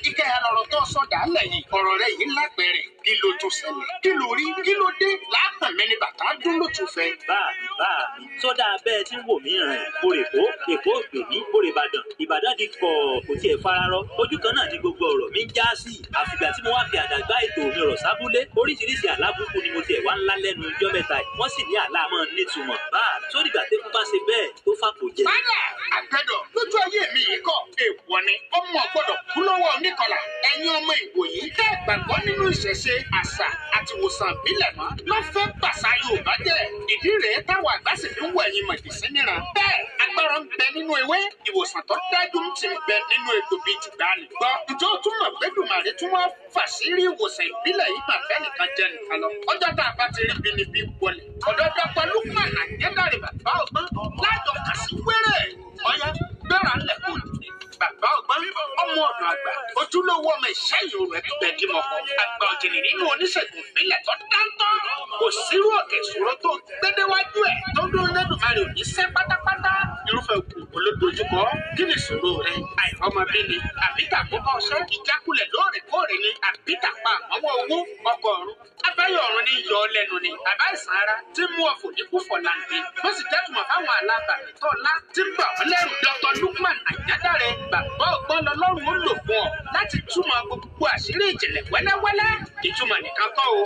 ike ọ̀rọ̀ tó sọ dàálẹ̀ yìí, ọ̀rọ̀ rẹ̀ yìí lápẹẹrẹ. Kí ló tún ṣẹlẹ̀? Kí ló rí? Kí ló dé? Láàpẹ̀ mi ni bàtà dún ló tún fẹ́. Bá mi, bá mi, sọ́dà abẹ́ tí ń wò mí rìn. Orè kó, Èkó ògbè mí, orè Ìbàdàn. Ìbàdàn di kọ̀, kò tiẹ̀ fararọ. Ojú kan náà ni gbogbo ọ̀rọ̀ mi ń já sí. Àfìgbà tí mo wá fi àdàgbà ètò mi rọ̀ sábúlé, oríṣiríṣi àlábùkù ni mo tiẹ̀ wá ńlá lẹ́nu ijọ́ mẹ́ta yìí. Wọ́n sì ní àlá máa ń nítumọ̀. Bá mi, sódìgbà tẹ́kú bá ṣe bẹ́ẹ̀ tó fàpò jẹ. Padà àgbẹ̀dọ̀ lójú ayé mi yìí kọ̀, èèwọ̀ ni ọmọ gbọ́dọ̀ kú lọ́wọ́ oníkọlà. Ẹ̀yin ọmọ ìwòyí tẹ́ gbàgbọ́ nínú ìṣẹ̀ṣe, àṣà àti ìwòsàn ìbílẹ̀ mọ́ ló fẹ́ pàṣà Yorùbá jẹ́. Ìdí rèé táwọn àgbà sì fi ń wọ ẹ̀yin mọ̀jẹ̀sí níran. Bẹ́ẹ̀ agbára ń bẹ nínú ewé, ìwòsàn tó dájú ń ti bẹ nínú egbò bíi tìgbàanì. Gbọ́, ǹjẹ́ o tún mọ̀ pé Dùmàrè tún wá fàṣírí ìwòsàn ìbílẹ̀ yìí mà fẹ́ nìkan jẹ nìkan lọ. Ọjọ́ tá a bá ti rí bí ni bí wọlé. Ọ̀dọ̀ Dr. Lukman Àyándáré bàbá ọgbọ́n lájọ kà sí wéré. Ọ̀yá gbéra ńlẹ̀ kò dìde. Bàbá ọgbọ́n ọmọ ọ̀dọ̀ àgbà ojúlówó ọmọ ìṣẹ́yìn rẹ̀ gbẹ̀dìmọ̀kọ àgbà ọ̀jìnì nínú oníṣègùn ìbílẹ̀ tó dáńtọ́. Kò sírú òkè ìṣòro tó gbédéwájú ẹ̀ tó dúró lẹ́dùnmarè ò ní sẹ́ pátápátá. Irúfẹ́ òkú olódojúkọ kí ni ìṣòro rẹ? Àìrọ́mọbí ni àbí tàkóbá ọṣẹ́ ìjákulẹ̀ lóòrèkóòrè ni àbí tàpá àmọ́wọ́ owó ọkọ̀ ọ̀run. Abáyọ̀ ọ̀run ní yọ ọ lẹ́nu ni àbá ìsàn ara tí mú ọ̀fọ̀ ní kúfọ̀ làǹdí. Wọ́n sì jẹ́tùmọ̀ fáwọn alábàmì tó ńlá tí ń bà wọ́n lẹ́rù. Dr. Lukman Àyándáré bàbá ọgbọ́n lọ́lọ́run ó lò fún ọ láti túmọ̀ gbogbo àṣírí ìjìnlẹ̀ wẹ́lẹ́wẹ́lẹ́. Ìtumọ̀ nìkan kọ́ o,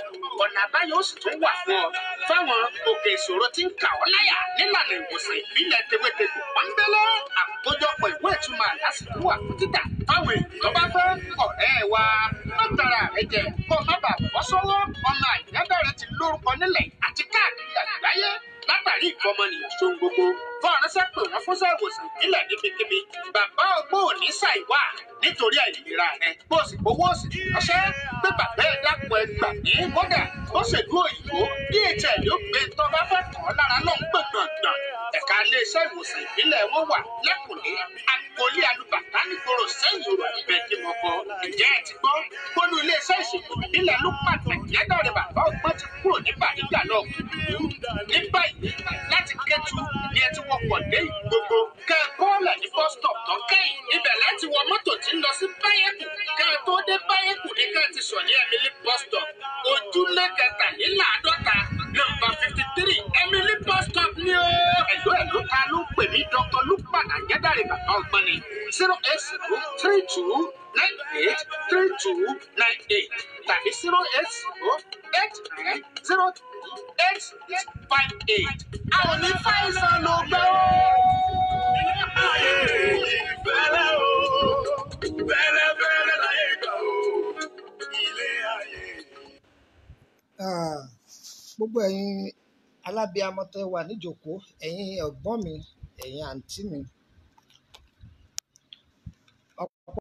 ọ̀nà àbáyọ ó sì tún wà fún ọ fáwọn òkè ìṣòro tí ń kà ọ́ láyà nílànà ìwòsàn ìbílẹ̀ tewétegbò pọ́nbélé. Àkójọpọ̀ ìwé ìtumọ̀ àlásìkò wà fún títà fáwọn èèyàn tó bá fẹ́. Ọ̀rẹ́ wa má tara rẹ jẹ kó má bàa bọ́ sọ́wọ́. Ọmọ Àyándáré ti lórúkọ nílẹ̀ àti káàkiri àgbáyé látàrí ìfọmọnìyàn ṣohun gbogbo. Fọ́nránṣẹ́ pè wọ́n fún ìwòsàn ìbílẹ̀ níbikíbi. Bàbá ọgbọ́n ò ní ṣàìwá nítorí àìlera rẹ. Bó o sì gbowó òsì ránṣẹ́ pé bàbá ẹ dákun ẹ gbà ní. Kódà ó ṣèlú òyìnbó DHL ó gbé tó bá fẹ́ kàn án lára lọ́hùn gbọ̀ngbọ̀ngbọ̀n. Ẹ̀ka iléeṣẹ́ ìwòsàn ìbílẹ̀ wọn wà lẹ́kùnlé agboolé alùbàtà nígboro sẹ́yìn òrò ìbẹ̀dìmọ̀kọ. Ǹjẹ́ ẹ ti gbọ́? Bólú iléeṣẹ́ ìṣègùn ìbílẹ̀ ló pàtàkì Àyándáré bàbá ọgbọ́n ti kúrò ní Bàrígà náà kùdùdú. Ní báyìí láti Kétu ni ẹ ti wọkọ̀ dé ìgbogbo. Kẹ́ ẹ bọ́ọ̀lẹ̀ ní bus stop tó kẹ́yìn. Ibẹ̀ láti wọ mọ́tò tí ń lọ sí Báyẹ̀kù. Kẹ́ ẹ tó dé Báyẹ̀kù ní kẹ́ ẹ ti sọ̀ ní Emily bus stop. Ojúlé 53 Nọ́mbà 53 Emily bus stop ní o. Ẹ̀lú ẹ̀lú ta ló ń pè mí Dr. Lukman Ayédáre bàbá ọgbọ́n ni 08032983298 tàbí 08089038658. A ò ní fàìsàn ló gbọ́. Ayé ìfẹ́lẹ́ o, fẹ́lẹ́fẹ́lẹ́ láyé gbà o, ilé ayé. Ah, gbogbo ẹ̀yin alábíamọ tẹ́ wà níjókòó, ẹ̀yin ẹ̀gbọ́n mi, ẹ̀yin àǹtí mi, ọ̀pọ̀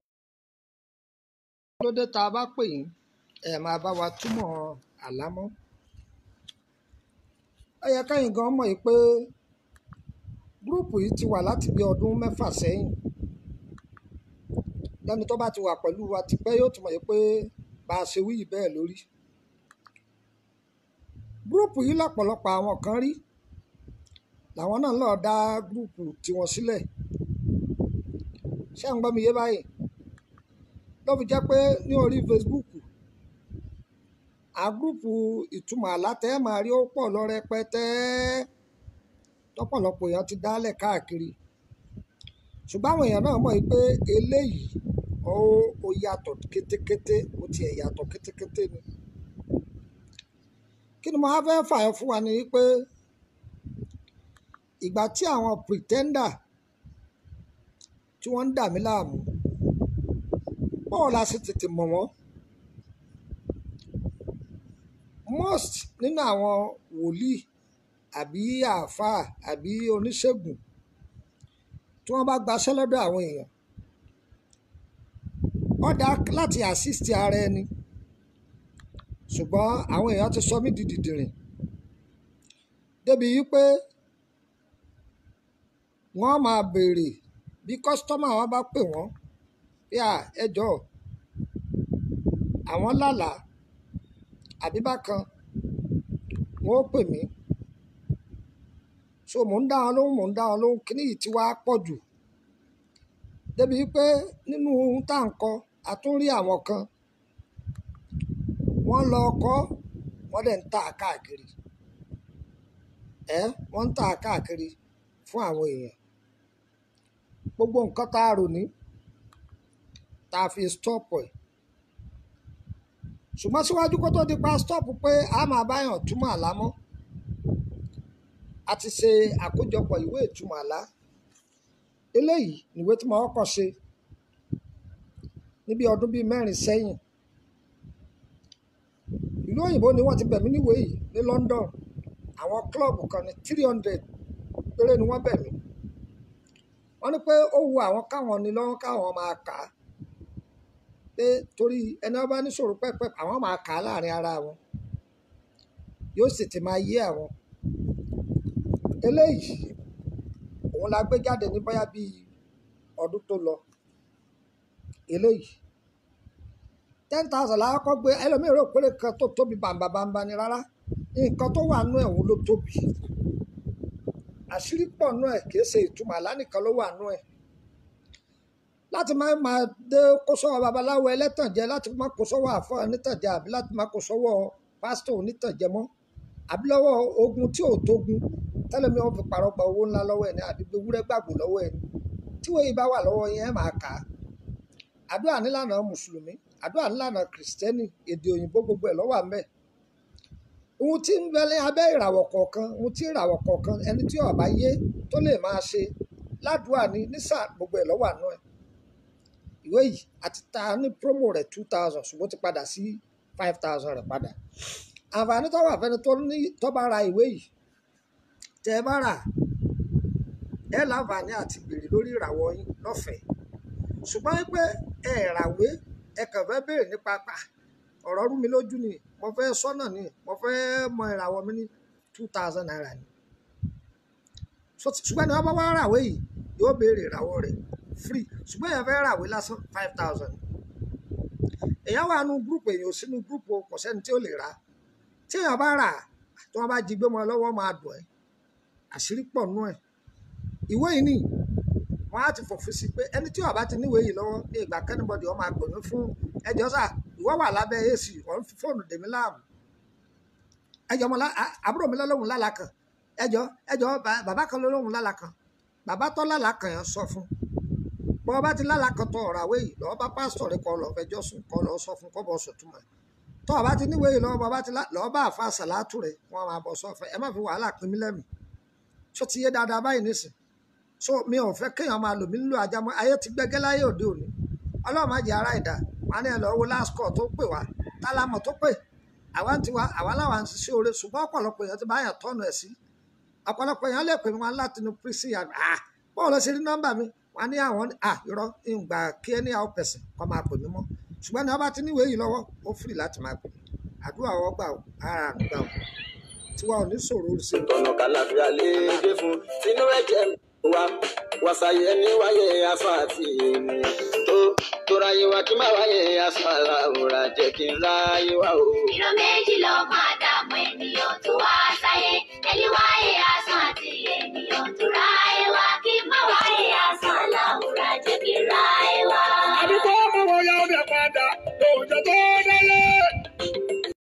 ló dé tá a bá pè yín, ẹ máa bá wa túmọ̀ àlámọ́. Ó yẹ kẹ́yìn gan mọ̀ yìí pé gúrúùpù yìí ti wà láti bí ọdún 6 sẹ́yìn. Lẹ́ni tó bá ti wà pẹ̀lú wa tipẹ́ yóò ti mọ̀ yìí pé bá a ṣe wí yìí bẹ́ẹ̀ lórí. Gúrúùpù yìí lọ́pọ̀lọpọ̀ àwọn kan rí làwọn náà lọ́ọ́ dá gúrúùpù tiwọn sílẹ̀. Ṣé ń gbọ́ mi yé báyìí? Ló fi jẹ́ pé ní orí Facebook, à gúrúùpù ìtumọ̀ àlá tẹ́ máa rí ó pọ̀ lọ rẹpẹtẹ tọ́pọ̀lọpọ̀ èèyàn ti dálẹ̀ káàkiri. Ṣùgbọ́n àwọn èèyàn náà mọ̀ pé eléyìí ó yàtọ̀ kétékété, ó tiẹ̀ yàtọ̀ kétékété ni. Kí ni mo á fẹ́ fààyàn fún wa ni pé ìgbà tí àwọn pretender tí wọ́n ń dà mí láàmú, báwo la ṣe tètè mọ̀ wọ́n? Most nínú àwọn wòlíì àbí àáfàá àbí oníṣègùn tí wọ́n bá gbaṣẹ́ lọ́dọ̀ àwọn èèyàn, ó dá láti assist ara ẹni. Ṣùgbọ́n àwọn èèyàn ti sọ mí di dìdìrìn débi wípé wọ́n máa béèrè bí kọ́sítọ́mà wọn bá pè wọ́n pé à ẹ jọ̀ọ́ àwọn lálàá àbí bákan, wọ́n ó pè mí. So mò ń dá wọn lóhùn, mò ń dá wọn lóhùn, kíní yìí ti wá pọ̀ jù débi wípé nínú ohun tá à ń kọ, a tún rí àwọn kan wọ́n lọ kọ́, wọ́n dẹ̀ ń tà á káàkiri. Wọ́n ń tà á káàkiri fún àwọn èèyàn. Gbogbo nǹkan tá a rò ní tá a fi stop ẹ̀. Ṣùgbọ́n síwájú kó tó di pa stop pé a máa báyàn túmọ̀ àlá mọ́, a ti ṣe àkójọpọ̀ ìwé ìtumọ̀ àlá. Eléyìí nìwé tí mo kọ́kọ́ ṣe níbi ọdún bíi 4 sẹ́yìn. Ìlú òyìnbó ni wọ́n ti bẹ̀ mí níwèé yìí ní London. Àwọn klọ́ọ̀bù kan ní 300 péré ni wọ́n bẹ̀ mí. Wọ́n ní pé ó wu àwọn káwọn ní lọ́wọ́ káwọn máa kà á, pé torí ẹni wọ́n bá níṣòro pẹ́pẹ́ àwọn máa kà á láàrin ara wọn, yóò sì ti máa yé àwọn. Eléyìí òun la gbé jáde ní bóyá bíi ọdún tó lọ. Eléyìí 10,000 la kọ́kọ́ gbé. Ẹlòmíràn rò pé nǹkan tó tóbi bàǹbàǹbà ni, rárá, nǹkan tó wà nú ẹ̀ òun ló tóbi. Àṣírí pọ̀ nú ẹ̀, kìí ṣe ìtumọ̀ àlá nìkan ló wà nú ẹ̀. Láti má máa dé kó sọ́wọ́ babaláwo ẹlẹ́tànjẹ, láti má kó sọ́wọ́ àfọ́ onítànjẹ, àbí láti má kó sọ́wọ́ pásítọ̀ onítànjẹ mọ́, àbí lọ́wọ́ ogun tí ò tógun tẹ́lẹ̀ mi wọ́n fi pàrọ̀ gba owó ńlá lọ́wọ́ ẹ̀ ní, àbí gbewúrẹ́ gbàgbó lọ́wọ́ ẹ̀ ní. Tí wọ́n yìí bá wà lọ́wọ́ yẹn, ẹ̀ máa kà á. Àdúrà nílànà Mùsùlùmí, àdúrà nílànà Kìrìsìtẹ́nì, èdè òyìnbó gbogbo ẹ̀ ló wà ńbẹ̀. Ohun tí ń bẹ ní abẹ́ ìràwọ̀ kọ̀ọ̀kan, ohun tí ìràwọ̀ kọ̀ọ̀kan ẹni tí ó bá yé tó lè máa ṣe ládùúà ní nísà gbogbo ẹ̀ ló wà nú ẹ̀. Ìwé yìí àti ta ní promo rẹ̀ 2,000, ṣùgbọ́n ó ti padà sí 5,000 rẹ̀ padà. Àǹfààní tó wà fẹ́ni tó ní tó bá ra ìwé yìí, tẹ́ ẹ bá rà, ẹ láǹfààní àti béèrè lórí ìràwọ̀ yín lọ́fẹ̀ẹ́. Ṣùgbọ́n wípé ẹ ràwé, ẹ kàn fẹ́ béèrè nípa pa ọ̀rọ̀ rú mi lójú ni, mo fẹ́ sọ́nà ni, mo fẹ́ mọ ìràwọ̀ mi ní 2,000 naira ni. Ṣùgbọ́n ní wọ́n bá wá ràwé yìí, yóò béèrè ìràwọ̀ rẹ̀ free. Ṣùgbọ́n èèyàn fẹ́ ràwé lásán 5,000. Èèyàn wà nínú gúrùpù, èèyàn ò sínú gúrùpù, kò sẹ́ni tí ó lè rà. Tí èèyàn bá rà, tí wọ́n bá jí gbé mọ́ lọ́wọ́ máa dùn ẹ́. Àṣírí pọ̀ nú ẹ̀. Ìwé yìí ni wọ́n á ti fòfin sí pé ẹni tí ó bá ti níwèé yìí lọ́wọ́ ní ìgbà kẹ́nìbọ̀dì ó máa pè mí fún ẹjọ́ sà, ìwọ wà lábẹ́ AC, ò ń fi fóònù dè mí láàmú. Ẹjọ́ mọ́ àbúrò mi lọ́lọ́hùn lálá kan. Ẹjọ́ ẹjọ́ bàbá kan lọ́lọ́hùn lálá kan. Bàbá tó lálá kan yẹn sọ fún. Bọ́ bá ti lálá kan tó ọ̀rọ̀ àwé yìí lọ́ọ́ bá pásítọ̀ rẹ kọ́ lọ́ọ́ fẹjọ́ sùn kọ́ lọ́ọ́ sọ fún kọ́ bọ́ sùn túmọ̀. Tọ́ ọ bá ti níwèé yìí lọ́wọ́ bọ́ bá ti lọ́ọ́ bá àfa sàlátù rẹ wọ́n máa bọ̀ sọ fún ẹ. Má fi wàhálà pín mí lẹ́mìí. Ṣó ti yé dáadáa báyìí nísìn? So mi ò fẹ́ kéèyàn máa lò mí nílò ajá mọ́. Ayé ti gbẹ́gẹ́ láyé òde òní. Ọlọ́run má jẹ́ ara ìdá. Wọn á ní ẹ lọ́ọ́ wo last call tó pè wá. Tálámọ̀ tó pè. Àwa ń tiwa, àwa láwa ń ṣiṣẹ́ oore, ṣùgbọ́n ọ̀pọ̀lọpọ̀ èèyàn ti bá yàn tọ́nu ẹ̀ sí. Ọ̀pọ̀lọpọ̀ èèyàn lè pè mí wọn láti inú prison yard. Ah, báwo lọ ṣe rí nọ́mbà mi? Wọn ní àwọn ah irọ́ ìgbà kí ẹni àwọn pẹ̀sìn kọ́ máa pè mí mọ́. Ṣùgbọ́n ní wọ́n bá ti níwèé yìí lọ́wọ́, ó free láti máa pè mí. Àdúrà wọ́n gbà ó, ara àánú gbà ó. Tiwa ò ní sọ̀rọ̀ orí sí i. Tọ̀nà kàlàfíà lè dé fún tinú ẹ̀jẹ̀ wa wàṣàyẹ ní wáyé aṣọ àti ènìyàn tó tóra yé wa kí má wáyé aṣọ àlàwòrán jẹ́ kí n ráyé wá o. Ìran méjì ló máa dààmú ènìyàn tó wá sáyé. Ẹni wáyé asán àti ènìyàn tó ráyé wá. Kí má wáyé asán aláwòrán jẹ́ kí ráyé wá. Àbíkọ́ ọmọ wọn ya ọdẹ padà lóòjọ́ tó délé.